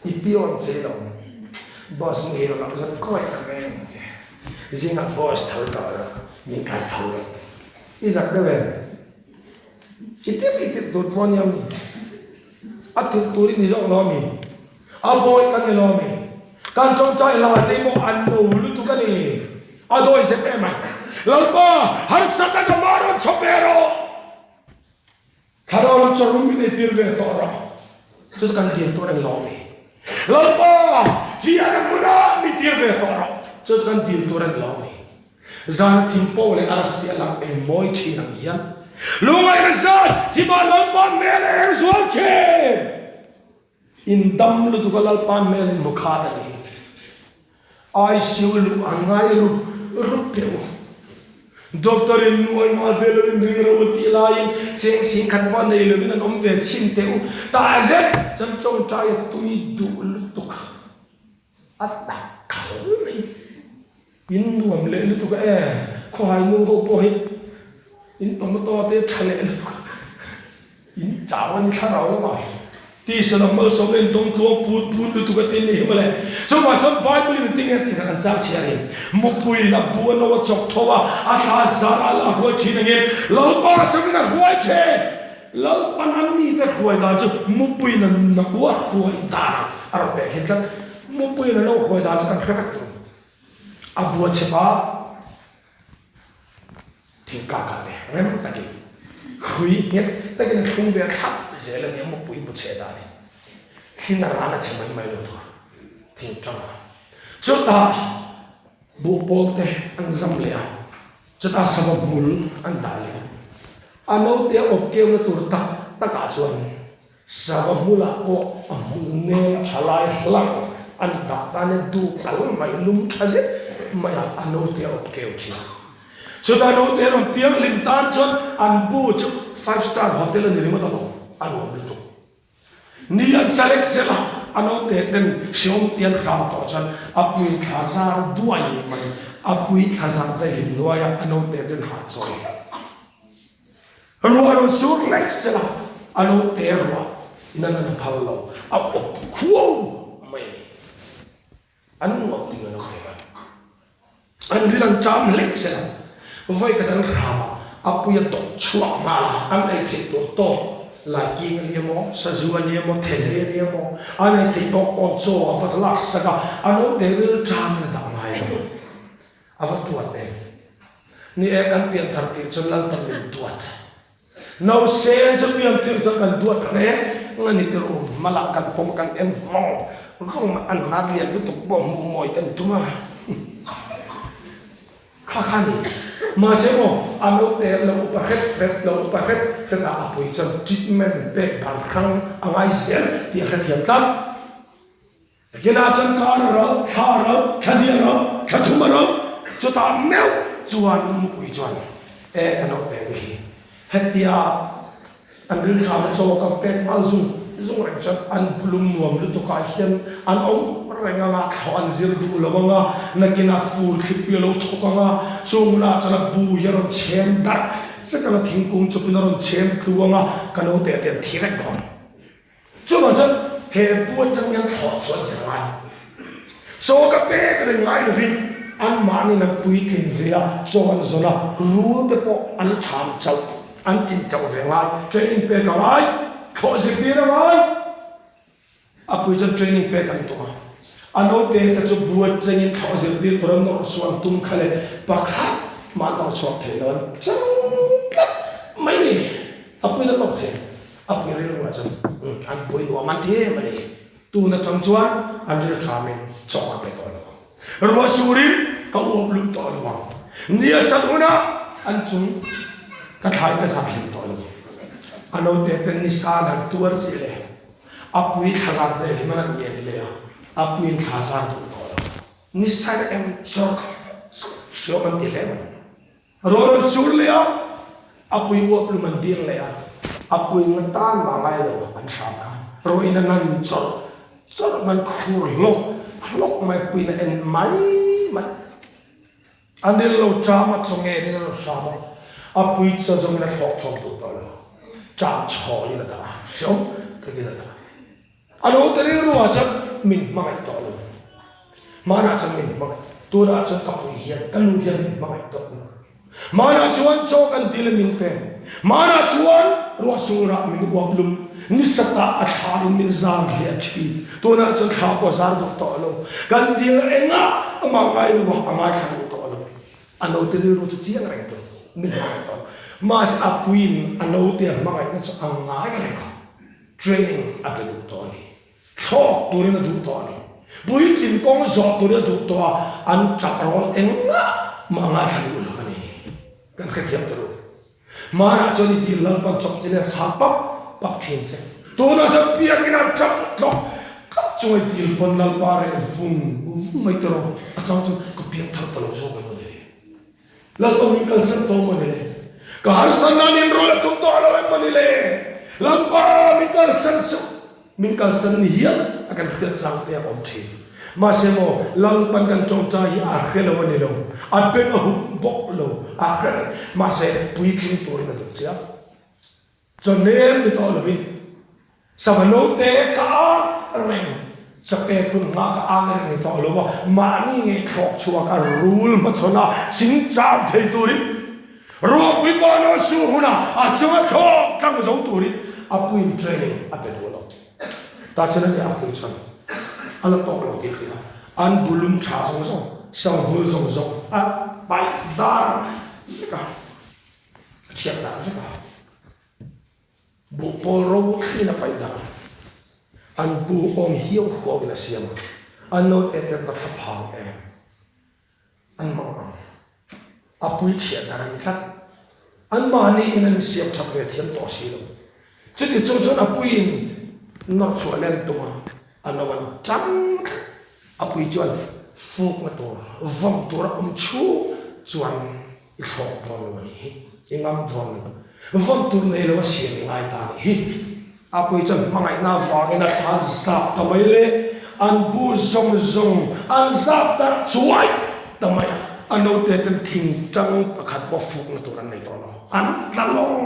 I pion che lo. Boss muhil rawh zan khuai ka veng ang che. Zingah boss tho tawh rawh min kai tho rawh. I zak deuh em? I tip i tip tur pawh ania mi? A tirh tur i ni zawk lo ami? A bawi kan ni lo ami? Kan tawngtai hla te pawh an no lutuk a ni. A dawi zep em ai. Lalpa, harsatna ka mah rawn chhawp ve rawh. Thlarau lam chaw rum min ei tir ve tawh rawh. Chu chu kan dil tur a ni lo mi. Lalpa, fiahna hmunah min tir ve tawh rawh. Chu chu kan dil tur a ni lo mi. Zan thim pawh leh arsi a lang eng mawi thin ang hian. Lungaihna zan thimah Lalpa hmel a eng zual thin. In dam lutuk a Lalpa hmel in hmu khat a ni. ICU luh an ngai rup rup teh u. Doctor in nuai mal ve lo in ring ro u tih laiin cheng sing khat pawh nei lovin an awm ve chhin teh u. Tah zet chuan tawngtai a tui duh lutuk a tak khal mai. In nuam leh lutuk a e, khawhai nu ho pawh hi in tomato te tha leh lutuk a, in chau a ni thlarau lamah tisa lam malsawmna in dawng tluang put put lutuk a tin ni hi mawle. Chuvang chuan Bible in tinge tih kha kan chang chhiar in mupui in a bu a no a chawk tho a, a thla zar a la hruai thin angin Lalpa chuan a hruai thin. Lalpan a mite hruai dan chu mupui in a no a hruai dan a rawn pek hin tlat. Mupui in a no hruai dan chu kan hre vek tur. A bua chep a, thingkakah te rem takin hrui nghet takin a thlung ve a thlap zel a nia mupui bu chhe dan hi thlin a ran a chhe mai mai lo tur thing tang a. Chutah buhpawl te an zam leh a, chutah sava hmul an dah leh a. A naute a awp keuna tur tak takah chuan Sava hmulah pawh a hmul nem tha lai hlang an dah tan e duk al mai lum tha zet mai a, a naute a awp keu thin. Chutah naute rawn piang hlim tan chuan an bu chu five star hotel a ni ringawt alawm, a nuam lutuk. Ni an sa lek zel a, a naute ten hreawm ti an hram tawh chuan a pui thla zar duai mai, a pui thla zar daihlim hnuaia a naute ten hahchawi. Ruah rawn sur lek sela, a lo te ruah in an han phal lo, a awp khuau mai a ni. An nuam ding a lo te a, an ril an cham hlek sela, vawi khat an hram a, a pui a tawp chhuak nghal a, an ei theih tur tawk, laiking a ni emaw, sazu a ni emaw, thele a ni emaw, an ei theih tawk kawl chaw a va lak sak a, a lo te ril cham in a dah ngai lo. A va tuat em? Ni e, kan pian thar tirh chuan Lalpan min tuat. Nausen chu pian tirh chuan kan duat reng a ni tirh u. Malah kan pawm a, kan en vawng vawng a, an hnar lian lutuk pawh hmuh mawi kan tum a. Kha kha ni. Mahse maw, a naute lo upa hret hret, lo upa hret hret ah a pui chuan treatment pek dan hrang a ngai zel tih a hrethiam tlat. Nakinah chuan kar a rauh, thla a rauh, thla hnih a rauh, thla thum a rauh, chutah meuh chuan mupui chuan e ka naute te hi hetia an rilṭhana chaw ka pek nghal zung zung reng chuan an lum nuam lutukah hian an awm reng anga thlawh an zir duh lo anga nakinah fur thlipui a lo thawk anga chung hunah chuan a bu hi a rawn chhem darh vek anga thingkung chawpin a rawn chhem tlu anga ka naute te an thi vek dawn. Chuvang chuan he bu atang hian thlawh chu an zir ngai. Chaw ka pek reng ngai lovin anmahniin an puitlin ve a, chaw an zawn a, rul te pawh an tham chauh, an chin chauh ve ngai. Training pek a ngai, thlawh zirtir a ngai. A pui chuan training pek an tum a, a naute te chu bu atangin thlawh zirtir tur an nawrh chhuah an tum kha le pakhat mah an nawrh chhuak thei lo, an chang tlat mai ni. A puiin an nawrh thei. A pui rilru ah chuan an buai nuam an ti em a ni. Tun atang chuan an ril thamin chaw ka pe tawh lo ang. Ruah surin ka uap lut tawh lo ang. Ni a sat hunah an chung ka thlai ka zah hlim tawh lo ang. A naute ten ni san han tuar chiah leh a pui thla zar te hlim an han ngen leh a, a puiin thla zar duh tawh lo. Ni san em chawr hriawm an ti hle mai. Rawn an sur leh a, a pui uap lum an dir leh a, a pui nga tan mah ngai lo an hram kha. Rawin a nan chawrh chawrh mai, khur hlawk hlawk mai, puiin a en mai mai. A nel lo ṭam a, chaw ngen in a rawn hram a, a pui chaw zawng in a thlawk chhawm duh tawh lo, ṭam chhawlin a dah a, hreawm takin a dah a. A lo ti rilru ah chuan min hmangaih tawh lo. Hmanah chuan min hmangaih, tunah chuan ka pui hian, ka nu hian min hmangaih tawh lo. Hmanah chuan chaw kan dil a min pe. Hmanah chuan ruah surah min uap lum, ni satah a thla in min zar hliah thin. Tunah chuan thla pawh a zar duh tawh lo. Kan dil engah amah ngai lo a, a ngaithla duh tawh lo. A naute rilru chu chiang reng tur, mi hmangaih tawh lo. Mahse a puiin a naute a hmangaihna chu a ngai reng a, training a pe duh tawh a ni. Thlawk turin a duh tawh a ni. Puitling kawng zawh turin a duh tawh a, an tap rawn engah mah ngaithla duh lo a ni. Kan hrethiam ta lo. Hmanah chuan i dil Lalpan chawp chi leh chhah pap pap thin che. Tunah chuan biakina tap tlawk tlawk chunga i dil pawn Lalpa reh vung vung mai tawh rawh. A chang chuan ka piang thar ta lo zawk em maw ni le? Lalpa min kalsan tawh maw ni le? Ka harsan nan in rawl a tum tawh lo em maw ni le? Lalpa min kalsan suh! Min kalsan ni hial a kan hriat chang te a awm thin. Mahse maw, Lalpan kan tawngtai hi a hre lo a ni lo, a beng a hup bawk lo, a hre reng. Mahse puitling turin a duh che a. Chawhnem ni tawh lovin sava note ka ang reng, chape hun nghah ka ang reng ni tawh lo a, mahni ngei thlawk chhuak a rul hmachhawn a chingchang thei turin ruahpui vanawn sur hunah a chunga thlawk tlang zo turin a puiin training a pe duh lo. Tah chuan ani a pui chuan a la tawk lo tih a hria a, an bulum tha zawng zawng, sanghul zawng zawng a paih dar vek a. A thiat dan vek a, buhpawl ro thlengin a paih dan a, an bu awm hiau huau in a siam a, an lo et et va thla phang em an mang ang. A pui thiat dan a ni tlat. An mahni in an insiam that ve thiam tawh si lo. Chuti chung chuan a puiin nawr chhuah len tum a, a lo an tang tlat. A pui chuan fukna tur, vawm tur a awm chhung chuan I thlawk dawn lo a nih hi, i ngam dawn lo. Vawn tur nei lo a siam i ngai ta a nih hi. A pui chuan hmangaihna avangin a thla an zap ta mai le, an bu zawng zawng an zap darh chuai ta mai a. A naute ten thingtang pakhat pawh fukna tur an nei tawh lo. An tla lawng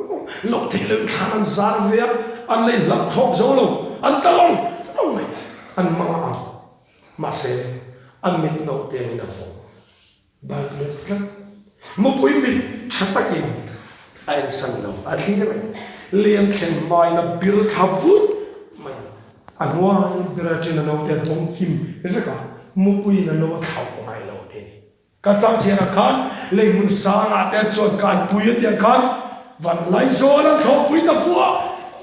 lawng, loh theih loin thlan an zar ve a, an lei hlap thlawk zo lo, an tla lawng lawng mai. An mang ang, mahse a mit naute angin a vawng. Bike let tlat. Mupui mit tha takin a ensan lo, a thlir reng. Lian thlen hmain a bir thla vut mai a. A hnuai ber aṭin a naute a dawng kim vek a, mupuiin a no a thlauh ngai lo te ni. Ka chang chhiarah khan lei hmun sangah te chuan kaipui a tiang khan van laizawn an thlawhpui ta vuah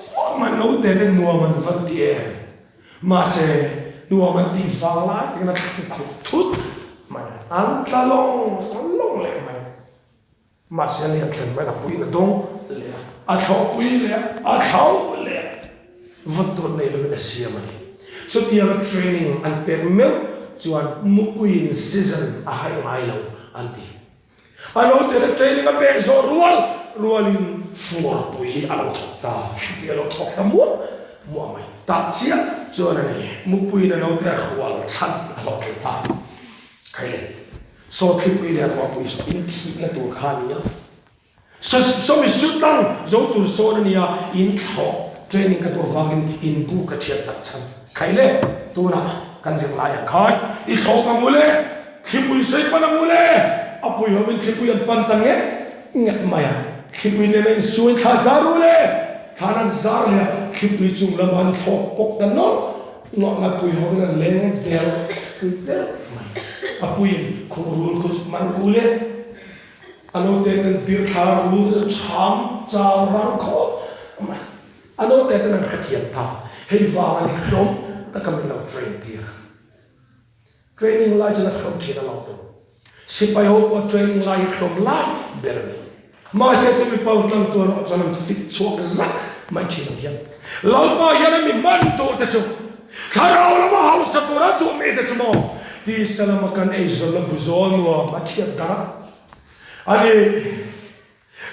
vuah mai, naute te nuam an va ti em. Mahse, nuam an tih vang lai takin a thlang khup thut mai a, an tla lawng lawng leh mai. Mahse, a lian thlen hmain a puiin a dawng leh a, a thlawhpui leh a, a thlauh leh a, vawn tur nei lovin a siam a ni. Chutianga training an pek meuh chuan mupuiin season a hai ngai lo an ti. A lo tel a training a pek zawh rual rualin fuarpui a lo thawk ta, thlipui a lo thawk ta muah muah mai. Tah chiah chuan a ni, mupuiin a naute a hrual chhan a hlawhtling ta. Hei le, saw thlipui leh ruahpui saw in thihna tur kha a ni a. Sawmi sutlang zo tur sawn a nia, in thlawh training ka duh avangin in bu ka thiat tak chhan. Khai le, tunah kan zirlai ang khan i thlawh ka mu le, thlipui sawi pan a mu le, a pui hovin thlipui an pan ta nget nget mai a, thlipui nena insuain thla zar u le, thlan an zar leh a, thlipui chung lamah an thlawk pawk ta nawlh nawlh mai, pui hovin an leng der der mai, a puiin khuh rul khu man u le. A naute ten bir thla rul te chu chham chau rang khawp mai. A naute ten an hrethiam ta. Hei vang a ni hlawm taka min lo train tir. Training lai chuan a hlawm thin a lo tur. Sipai ho pawh training lai hi hlawm lai ber a ni. Mahse chumi pau tlang tur erawh chuan an fit chhuak zak mai thin ang hian. Lalpa hian a mi hman duh te chu thlarau lama hausa tura duh mi te chu maw tisa lama kan eizawn la buzawl nuam a thiat darh a. A ni,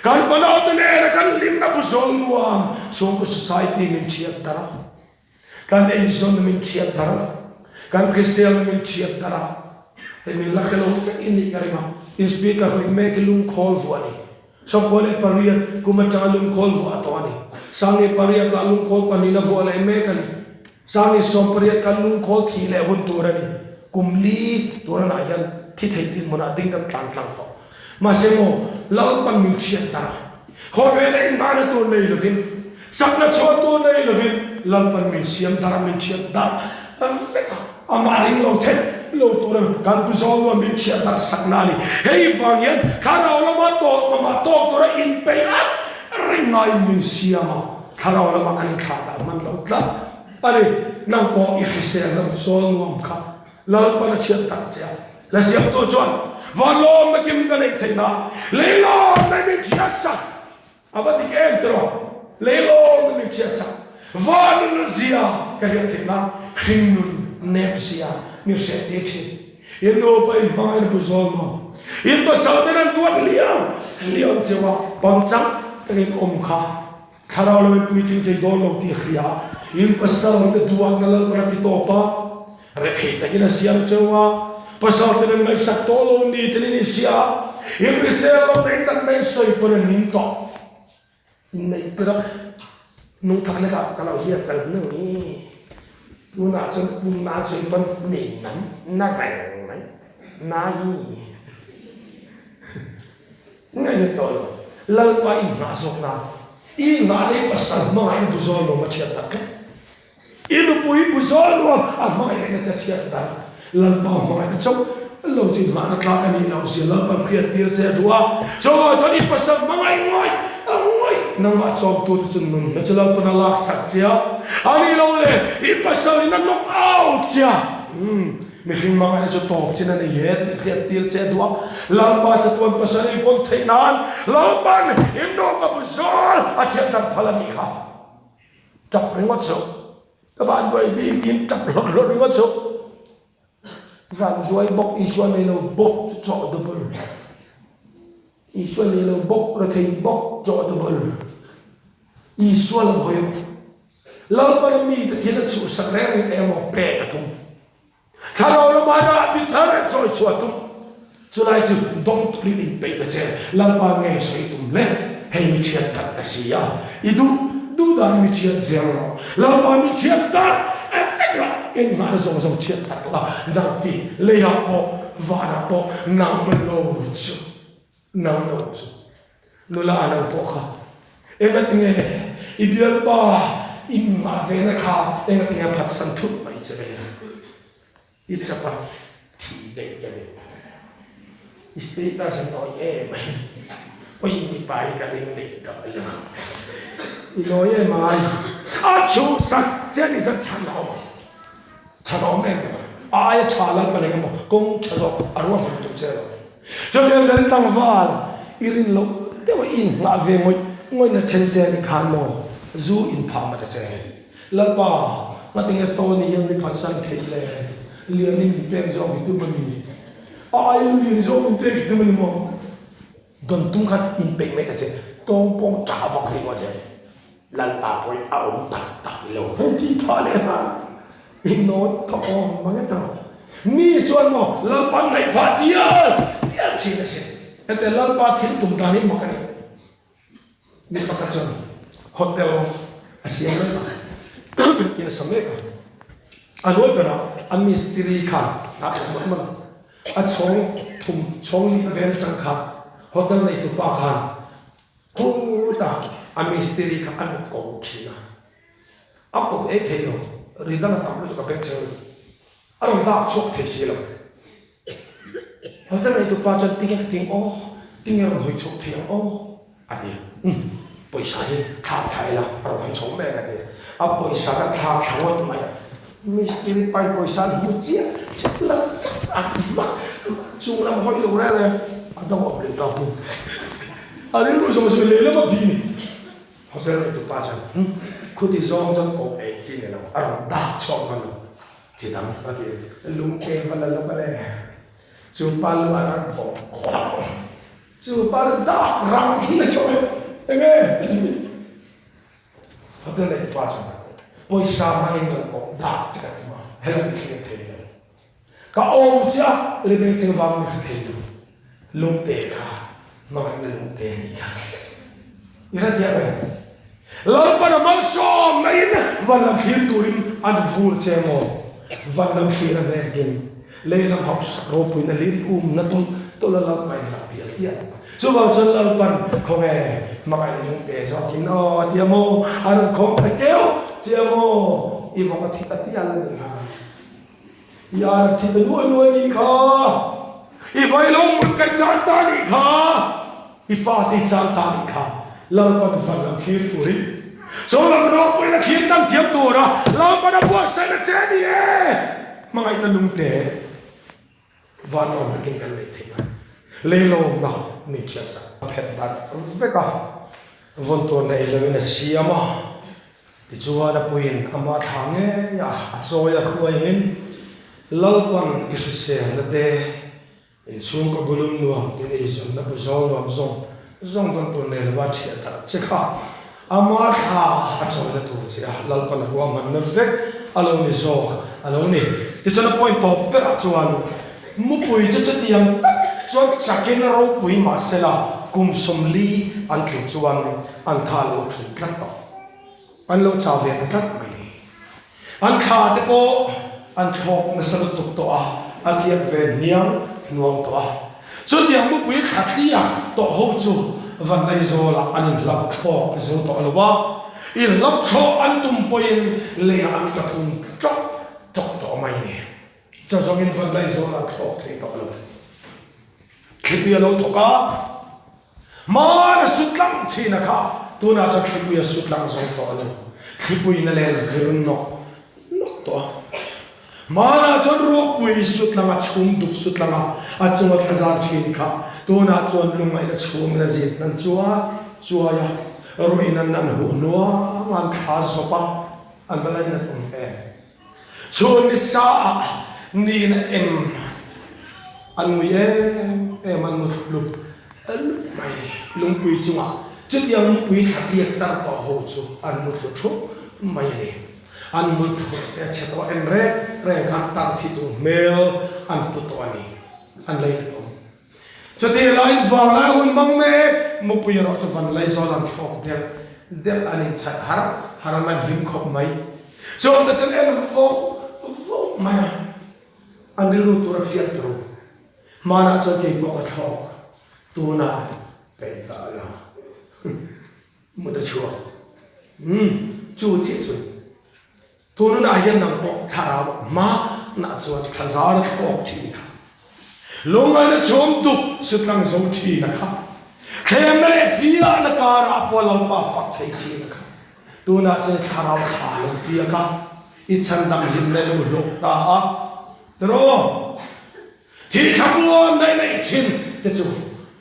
kan fanaute nena kan hlimna buzawl nuam chhungkaw society min thiat darh a, kan eizawnna min thiat darh a, kan hriselna min thiat darh a, hei min la hre lo vek i nih ka ring a, in speaker ring mek hi lungkhawl vuah a ni. 98 kum atanga lungkhawl vuah tawh a ni. 18 ah lungkhawl pahnihna vuah leh mek a ni. 18 khan lungkhawl thih leh hun tur a ni. Kum li turanah hian thi thei dinhmunah ding kan tlan tlang tawh. Mahse maw, Lalpan min thiat darh a. Khawvela inhmahna tur nei lovin, chakna chhuah tur nei lovin Lalpan min siam dar a, min thiat dar vek a. Amah ring lo thei lo tura kan pu Zawlnuam min thiat dar sakna a ni. Hei vang hian thlarau lama tawk mamah tawk tura inpeih a ring ngaiin min siam a, thlarau lama kan inthlah dah hman lo tlat a ni. Nang pawh i hriselna Zawlnuam kha Lalpan a thiat tak che a, la ziaktu chuan van lawmna kim ka neih theih nan lei lawmna min thiat sak a va dik em tiraw? Lei lawmna min thiat sak van nun zia ka hriat theih nan hring nun nep zia min hriat tir thin. In nupa in hmangaihna bu zawl nuam in pasal ten an duat liau liau cheu a, pangchang takin awm kha Thlarau lo in puitling thei dawn lo tih hria in pasal te duatna Lalpan a ti tawp a, rethei takin a siam cheu a, pasal te nan ngaihsak tawh lo ni ten in inhria a, in hrisel lo na in natna in sawi pawn an ning tawh. Inneih tirh a nungthak lekah ka lo hiat kal hnu i tunah chuan pum nan sawi pawn nei nan na reng mai na hi. Ngaihna tawh lo. Lalpa i nghah zawk nan. I nghah leh i pasal hmangaih na bu zawl nuam a thiat tak tlat. I nupui bu zawl nuam a hmangaih na cha thiat tak. Lalpa hmangaih na chauh lo chu i nghahna tlak a nih loh zia Lalpa hriat tir che a duh a. Chuvang chuan i pasal hmangaih ngawih a ngawih nangmah chawmtu te chu nunna chu Lalpan a lak sak che a. A nih loh le i pasal in a knock out che a. Umm. Mihring hmangaihna chu tawp chin a nei he tih hriat tir che a duh a, Lalpa chatuan pasal i vawn theih nan Lalpan in nupa bu zawl a thiat dan phal a nih kha. Tap ringawt suh. Ka van duai bik in tap hlawt hlawt ringawt suh. Van duai bawk Isua nei lo bawk chu chawh double. Isua nei lo bawk rethei bawk chawh double. Isua lam hawi ang. Lalpan mite thil a chhuhsak reng reng emaw pek a tum. Thlarau lama rahbi thar a chawi chhuah tum. Chulai chu dawng turin inpeih ta che. Lalpa nge sawi tum le? Hei mi thiat tak ka si a, i duh duh dan mi thiat zel rawh. Lalpa mi thiat tak a vek rawh. Engmahna zawng zawng thiat tak la, nang ti leiah pawh vanah pawh nang lo chu. Nang lo chu nula a lo pawh kha engatinge i bialpa in ngah ve na kha engatinge a phatsan thut mai che ve i chap a thih daih ka ni i status a nawi em a hi oi mipa hi ka ring daih tawh lo i nawi em ai a chhuhsak che a ni chuan chhan a awm ang chhan a awm em em a aia tha lalpa eng emaw kawng tha zawk a ruahman tur che lo. Chutiang chuan tlangval i rin loh deuh a i inngah ve ngawih ngawih na then che ni khan maw zu in phah mat a che. Lalpa, ngatinge Tony hian mi phatsan theih le? Lian in min pek zawk hi tum a ni. A aiin lian zawk min pek hi tum a ni maw? Dawn tum khan inpeih mai ta che, tawng pawng tah vak rih ngawt che. Lalpa pawhin a awm tak tak lo. Hei tih phah leh nghal i nawt ka awm mang e tawh. Mi chuan maw Lalpa ngaih phah dial dial thin a sin. Hete Lalpa thil tum dan hi mak a ni. Mi pakhat chuan hotel a siam mek a, in a sa mek a. A hnuai berah a mistiri khan hna thawk mawlh mawlh a. A chhawng thum chhawng lih vel atang khan hotel neitupa khan Khutah a mistiri kha an ko thin a, a ko ei thei lo, ri dang a tam lutuk a beng cheu lutuk, a rawn dak chhuak thei si lo. Hotel neitu pa chuan tinge ka ting aw, tinge rawn hawi chhuak thei ang aw a ti a, umm pawisa hi thlak thla ila a rawn hawi chho mek a ti a, a pawisa kha thlak thla ngawt mai a, mistiri pa in pawisa an hmu chiah chiah la chak a hmak chung lam hawi lo reng reng a dang awm leh ta hun. A rilru zawng zawng lehlam a bi ni. Hotel neitu pa chuan, Hm, khuti zawng chuan koh ei chi ni lo, a rawn dak chhuak hman lo, chi dang a ti. Lungte va la lawk a le, chu pa lu a rawn vawm kual, chu pa chu dak rang in a sawi, Enge? a ti. Hotel neitu pa chuan, Pawisa hmangin rawn koh dak che ka tum a, helam i thlir thei lo. Ka aw chiah rebel cheng vang in hre thei lo. Lungte kha hmangaihna lungte a nih kha. I hre thiam em? Lalpan a malsawmna in van lam thlir turin an vur che maw? Van lam thlir a hnek ding, lei lam hausak ropuina lim umna tawlh tawlh a Lalpa in lam bial tial. Chuvang chuan Lalpan khawnge hmangaih lung te zawkin aw a ti a maw? A rawn khawm ta keuh che a maw? I vawk a thi ta tial a nih kha. I ar a thi ta nuai nuai a nih kha. I vailo mut kai chang ta a nih kha. I fate i chang ta a nih kha. Lalpan van lam thlir turin chu lam ropuiin a thlir tam thiam tura Lalpan a buatsaihna che a ni e. Hmangaihna lungte. Van awm takin kan neih theih a, leilawmna min thiansak. A phet darh vek a, vawn tur nei loin a siam a, tichuan a puiin ama thla ngei a, a chawi a hruaiin Lalpan i hriselna te, inchhungkaw bulum nuam tin eizawnna bu zawl nuam zawng zawng vawn tur nei lova thiah darh che kha Ama thla a chawina tur che a, Lalpan ruahmanna vek a lo ni zawk a lo ni. Tichuan a point tawp berah chuan mupui chu chutiang tak chuan chakin ropui mahsela kum 40 an tlin chuan an tha lo thun tlat tawh. An lo chau ve ta tlat mai ni. An thla te pawh an thlawk nasa lutuk tawh a, a tliak ve hniang hnuang tawh a. Chutiang mupui thla tliak tawh ho chu Vanlaizawlah an inhlap thlawk zo tawh lo a, inhlap thlawh an tum pawhin leiah an tla thum ṭawk ṭawk tawh mai ni. Chawzawngin Vanlaizawlah thlawk thei tawh lo. Thlipui a lo thawk a. Hmaan a su tlang thin a kha, tunah chuan thlipui a su tlang zo tawh lo. Thlipuiin a len vir nawk nawk tawh a. Hmaanah chuan ruahpui su tlang a, chhum duk su tlang a, a chunga thla zar thin kha, tunah chuan lungngaihna chhumin a zin hnan chuai chuai a, ruiin an an huh hnuang a, an thla zawp a, an va lainat awm em. Chhun ni sa ah ni na em an ngui em em an mu thlup lup lup mai ni. Lungpui chungah chutiang mupui thla tliak tar tawh ho chu an mu thlu thup mai a ni. An mul phurh te a chhe tawh en reng reng khan tar thi tur hmel an pu tawh a ni. An lei awm. Chutih laiin vanglai hun hmang mek mupui erawh chu Vanlaizawl an thlawk delh delh an inchhaih har har an an hlim khawp mai. Chawngte chuan en voh voh mai a, an rilru tur a hriat tur. Hmanah chuan kei pawh ka thlawk, tunah ka indah lo. Mut a chhuak. Umm, chu chiah chu. Tununah hian nang pawh thlarau hma nah chuan thla zar a thlawk thin kha. Lungngaihna chhawm duk sutlang zo thin a kha. Thlemna leh fiahna karah pawh Lalpa fak thei thin a kha. Tunah chuan thlarau thla lo tliak a, i chhandam hlimna i lo hlawk ta a. Tiraw? Thih thlamuan daih daih thin te chu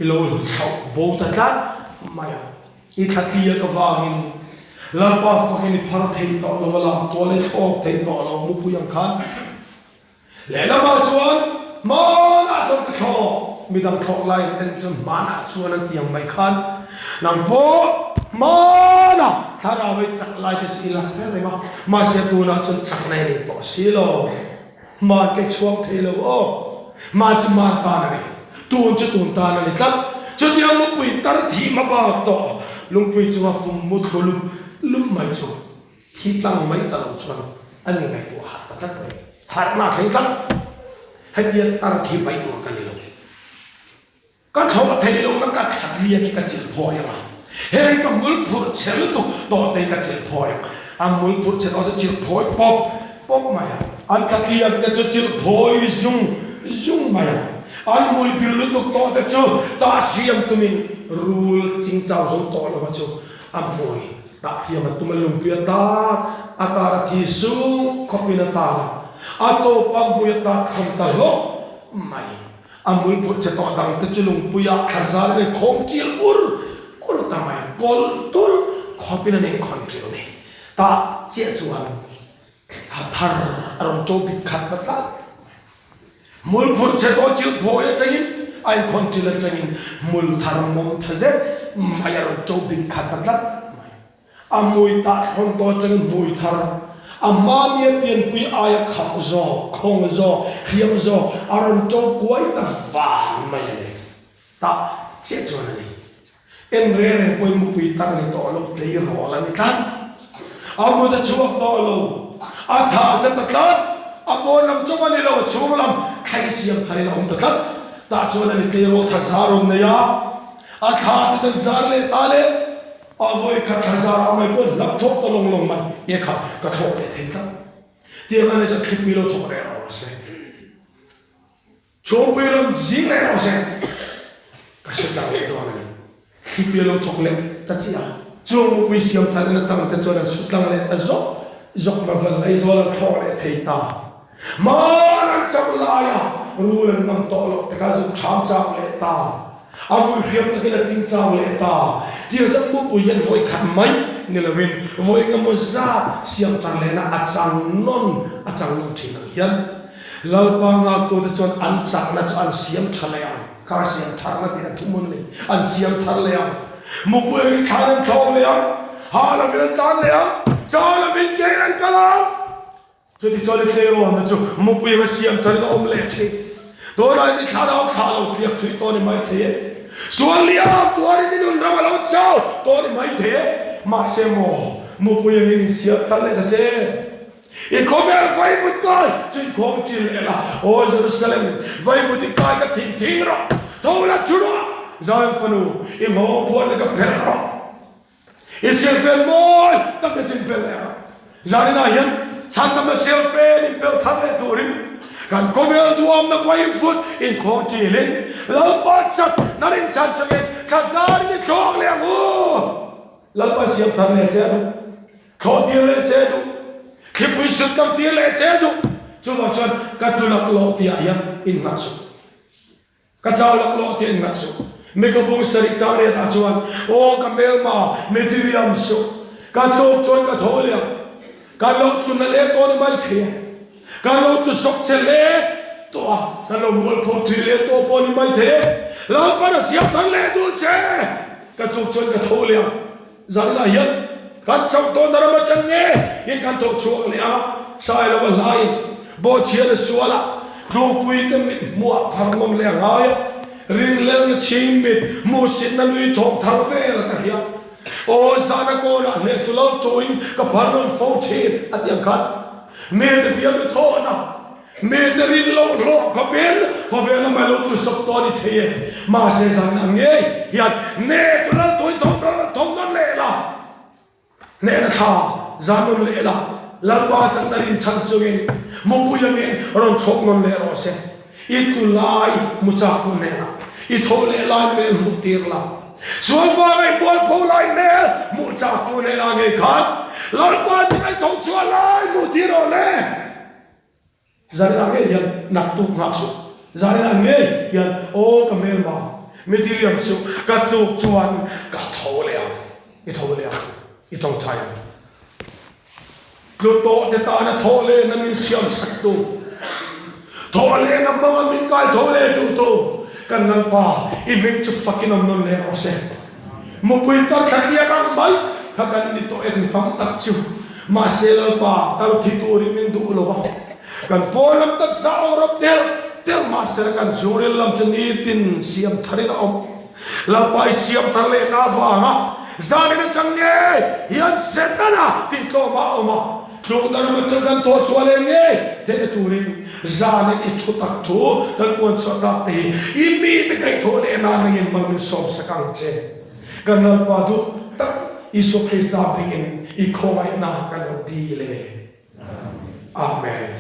i lo thlauh bo ta tlat mai a. I thla tliak avangin Lalpa fakin i phar thei tawh lo a, lam tual i thlawk thei tawh lo mupui ang khan. Lehlamah chuan hmanah chuan ka thlawk, midang thlawk laiin en chuan hmanah chuan an ti ang mai khan nang pawh hmanah thlarau ei chak lai te chu i la hre reng a, mahse tunah chuan chakna i nei tawh si lo. Hman ka chhuak thei lo aw. Hman chu hman tan a ni. Tun chu tun tan a ni tlat. Chutiang mupui tar thih hma bak tawh lungpui chunga fum mu thlu lup lup mai chu thi tlang mai ta lo chuan an inngaihtuah harh ta tlat mai. Harhna a thleng tlat. Hetia tar thi mai tur ka ni lo. Ka thlawh thei lohna ka thlat liak hi ka chilh phawi ang a, heng ka hmul phurh chhe lutuk tawh te hi ka chilh phawi ang. A hmul phurh chhe tawh chu chilh phawi pawp pawp mai a, an thlat liak te chu chilh phawi zung zung mai a, an hmui bil lutuk tawh te chu tah hriam tumin rul chingchau zo tawh lova chu a hmui tah hriam a tum a, lungpui a tat a tar a thi sung khawpin a tar a, a tawpa hmui a tat thlawm ta hlawk mai. A hmul phurh che tawh dang te chu lungpuiah thla zal in khawm chil ur ur ta mai, kawlh tulh khawpin an inkhawn ṭil ni. Tah chiah chuan thla thar a rawn ṭo bik khat ta tlat mai. Hmul phurh che tawh chil phawi aṭangin a inkhawn ṭil aṭangin hmul thar mawm ṭha zet mai a rawn ṭo bik khat ta tlat mai. A hmui tah thlawn tawh atangin hmui thar, a hmania pianpui aia khauh zawk, khawng zawk, hriam zawk a rawn to kuai ta van mai a ni. Tah chiah chuan a ni. En reng reng pawhin mupui tar a ni tawh lo, tleirawl a ni tlat. A mut a chhuak tawh lo, a thah zet a tlat, a pawn lam chauh a ni lo, a chhung lam thleng siam tharin a awm ta tlat. Tah chuan a ni tleirawl tha zar rawn nei a. A thla te chuan zar leh ta le, a vawi khat thla zar ah mai pawh hlap thawk ta lawng lawng mai, e kha ka thawk leh thei tlat. Tiang a nih chuan thlipui lo thawk reh rawh se. Chhungpui rawn zing leh rawh se, ka hre tak leh dawn a ni. Thlipui a lo thawk leh ta chiah a, chung mupui siam than in a chang te chuan an chhut tlang leh ta zawk zawk ma van Aizawl an thlawk leh thei ta. Hmaan an chauh lai a, rul an ngam tawh loh te kha zuk ṭham chau leh ta. A mui hriam takin a ching chau leh ta. Tiang chuan mupui hian vawi khat mai ni loin vawi engemaw zat siam thar lehna a chang nawn a chang nawn ṭhin ang hian Lalpa nghaktute chuan an chakna chu an siam tha leh ang, kha siam tharna tih a thuhmun a ni, an siam thar leh ang. Mupui angin thlan an thlawk leh ang, ha lovin an tlan leh ang, chau lovin kein an kal ang. Chuti chuan i tleirawnna chu mupui anga siam tharin a awm leh thin. Tunah i thlan au thlah lo tliak thui tawh a ni mai thei e. Sual liam tuarin i nun ram a lo chau tawh a ni mai thei e. Mahse maw, mupui angin insiam thar leh ta che. I khawvel vaivut kai chu i khawm ṭin leh la, Aw Jerusalem, vaivut i kai ka thin thing rawh, tho la ṭhu rawh, Zion fanu, i nghawng phuan ka phelh rawh, i silfen mawi tak te chu in pel leh rawh. Zaninah hian chhandamna silfen in pel thar leh turin kan khawvel duamna vaivut in khawm ṭilin Lalpa chat na rinchhan chungin thla zarin i thlawk leh ang u. Lalpa siam thar leh che a duh. Thlawh tir leh che duh, thlipui sut tam tir leh che duh. Chuvang chuan ka tlu laklawh tihah hian innghat suh. Ka chau laklawh tih innghat suh. Mi ka bung sarih chang riatah chuan, Aw ka hmelma, mi diriam suh. Ka tluk chuan ka tho leh ang. Kan lo tlu na leh tawh ni mai thei a. Kan lo tlu sawk che hle tawh a, kan lo mualpho thui leh tawh pawh ni mai thei e. Lalpan a siam thar leh duh che. Ka tluk chuan ka tho leh ang. Zaninah hian kan chauh tawnna ram atang nge in kan thawh chhuak leh a, Sailova hlaiin Bawhchhiana suala tlukpuite mit hmuah phar nawm leh a ngai a, ringlelna chhing mit hmuhsitna nui thawk thar vel ka hria. Aw zana kawnah hnehtu lo tuin ka phar nawn fo thin a ti ang khan mite fiamna thawhna Mite rin loh hlawh khawpin khawvel a mai lo tlu sawp tawh a ni thei e. Mahse zan ang ngei hian hneh tu lal tui tho tho nawn leh la, hnehna thla zan nawn leh la, Lalpa chakna rin chhan chungin mupui angin rawn thlawk nawn leh rawh se. I tlu lai hmu chak tu hnenah i tho leh lai hmel hmuh tir la, sual vanga i mualpho lai hmel hmuh chak tu hnenah ngei khan Lalpa chakna i tho chhuah lai hmuh tir rawh le. Zaninah ngei hian naktuk nghak suh. Zaninah ngei hian aw ka hmelma mi diriam suh, ka tluk chuan ka tho leh ang, i tho leh ang, i tawngtai ang. Tlu tawh te tana thawh lehna min siam sak tu, thawh lehna hmanga min kai tho leh duh tu kan Lalpa i hming chu fakin awm nawn leh rawh se. Mupui tar thla tliak ang mai kha kan ni tawh em tam tak chu. Mahse Lalpa tal thi turin min duh lo a, kan pawn lam taksa awm rawp telh telh mahse kan chhungril lam chu nitin siam tharin a awm. Lalpa i siam thar lehna avanga zanin atang ngei hian Setana tih tlawmah a awm a, Tlukna ram atang kan thawh chhuah leh ngei theihna turin zanin i thutak thu kan puan chhuah tak te hi i mite kaihthawh leh nan angin mal min sawm sak ang che. Kan Lalpa duh tak Isua Krista hmingin i khawngaihna kan lo dil e. Amen.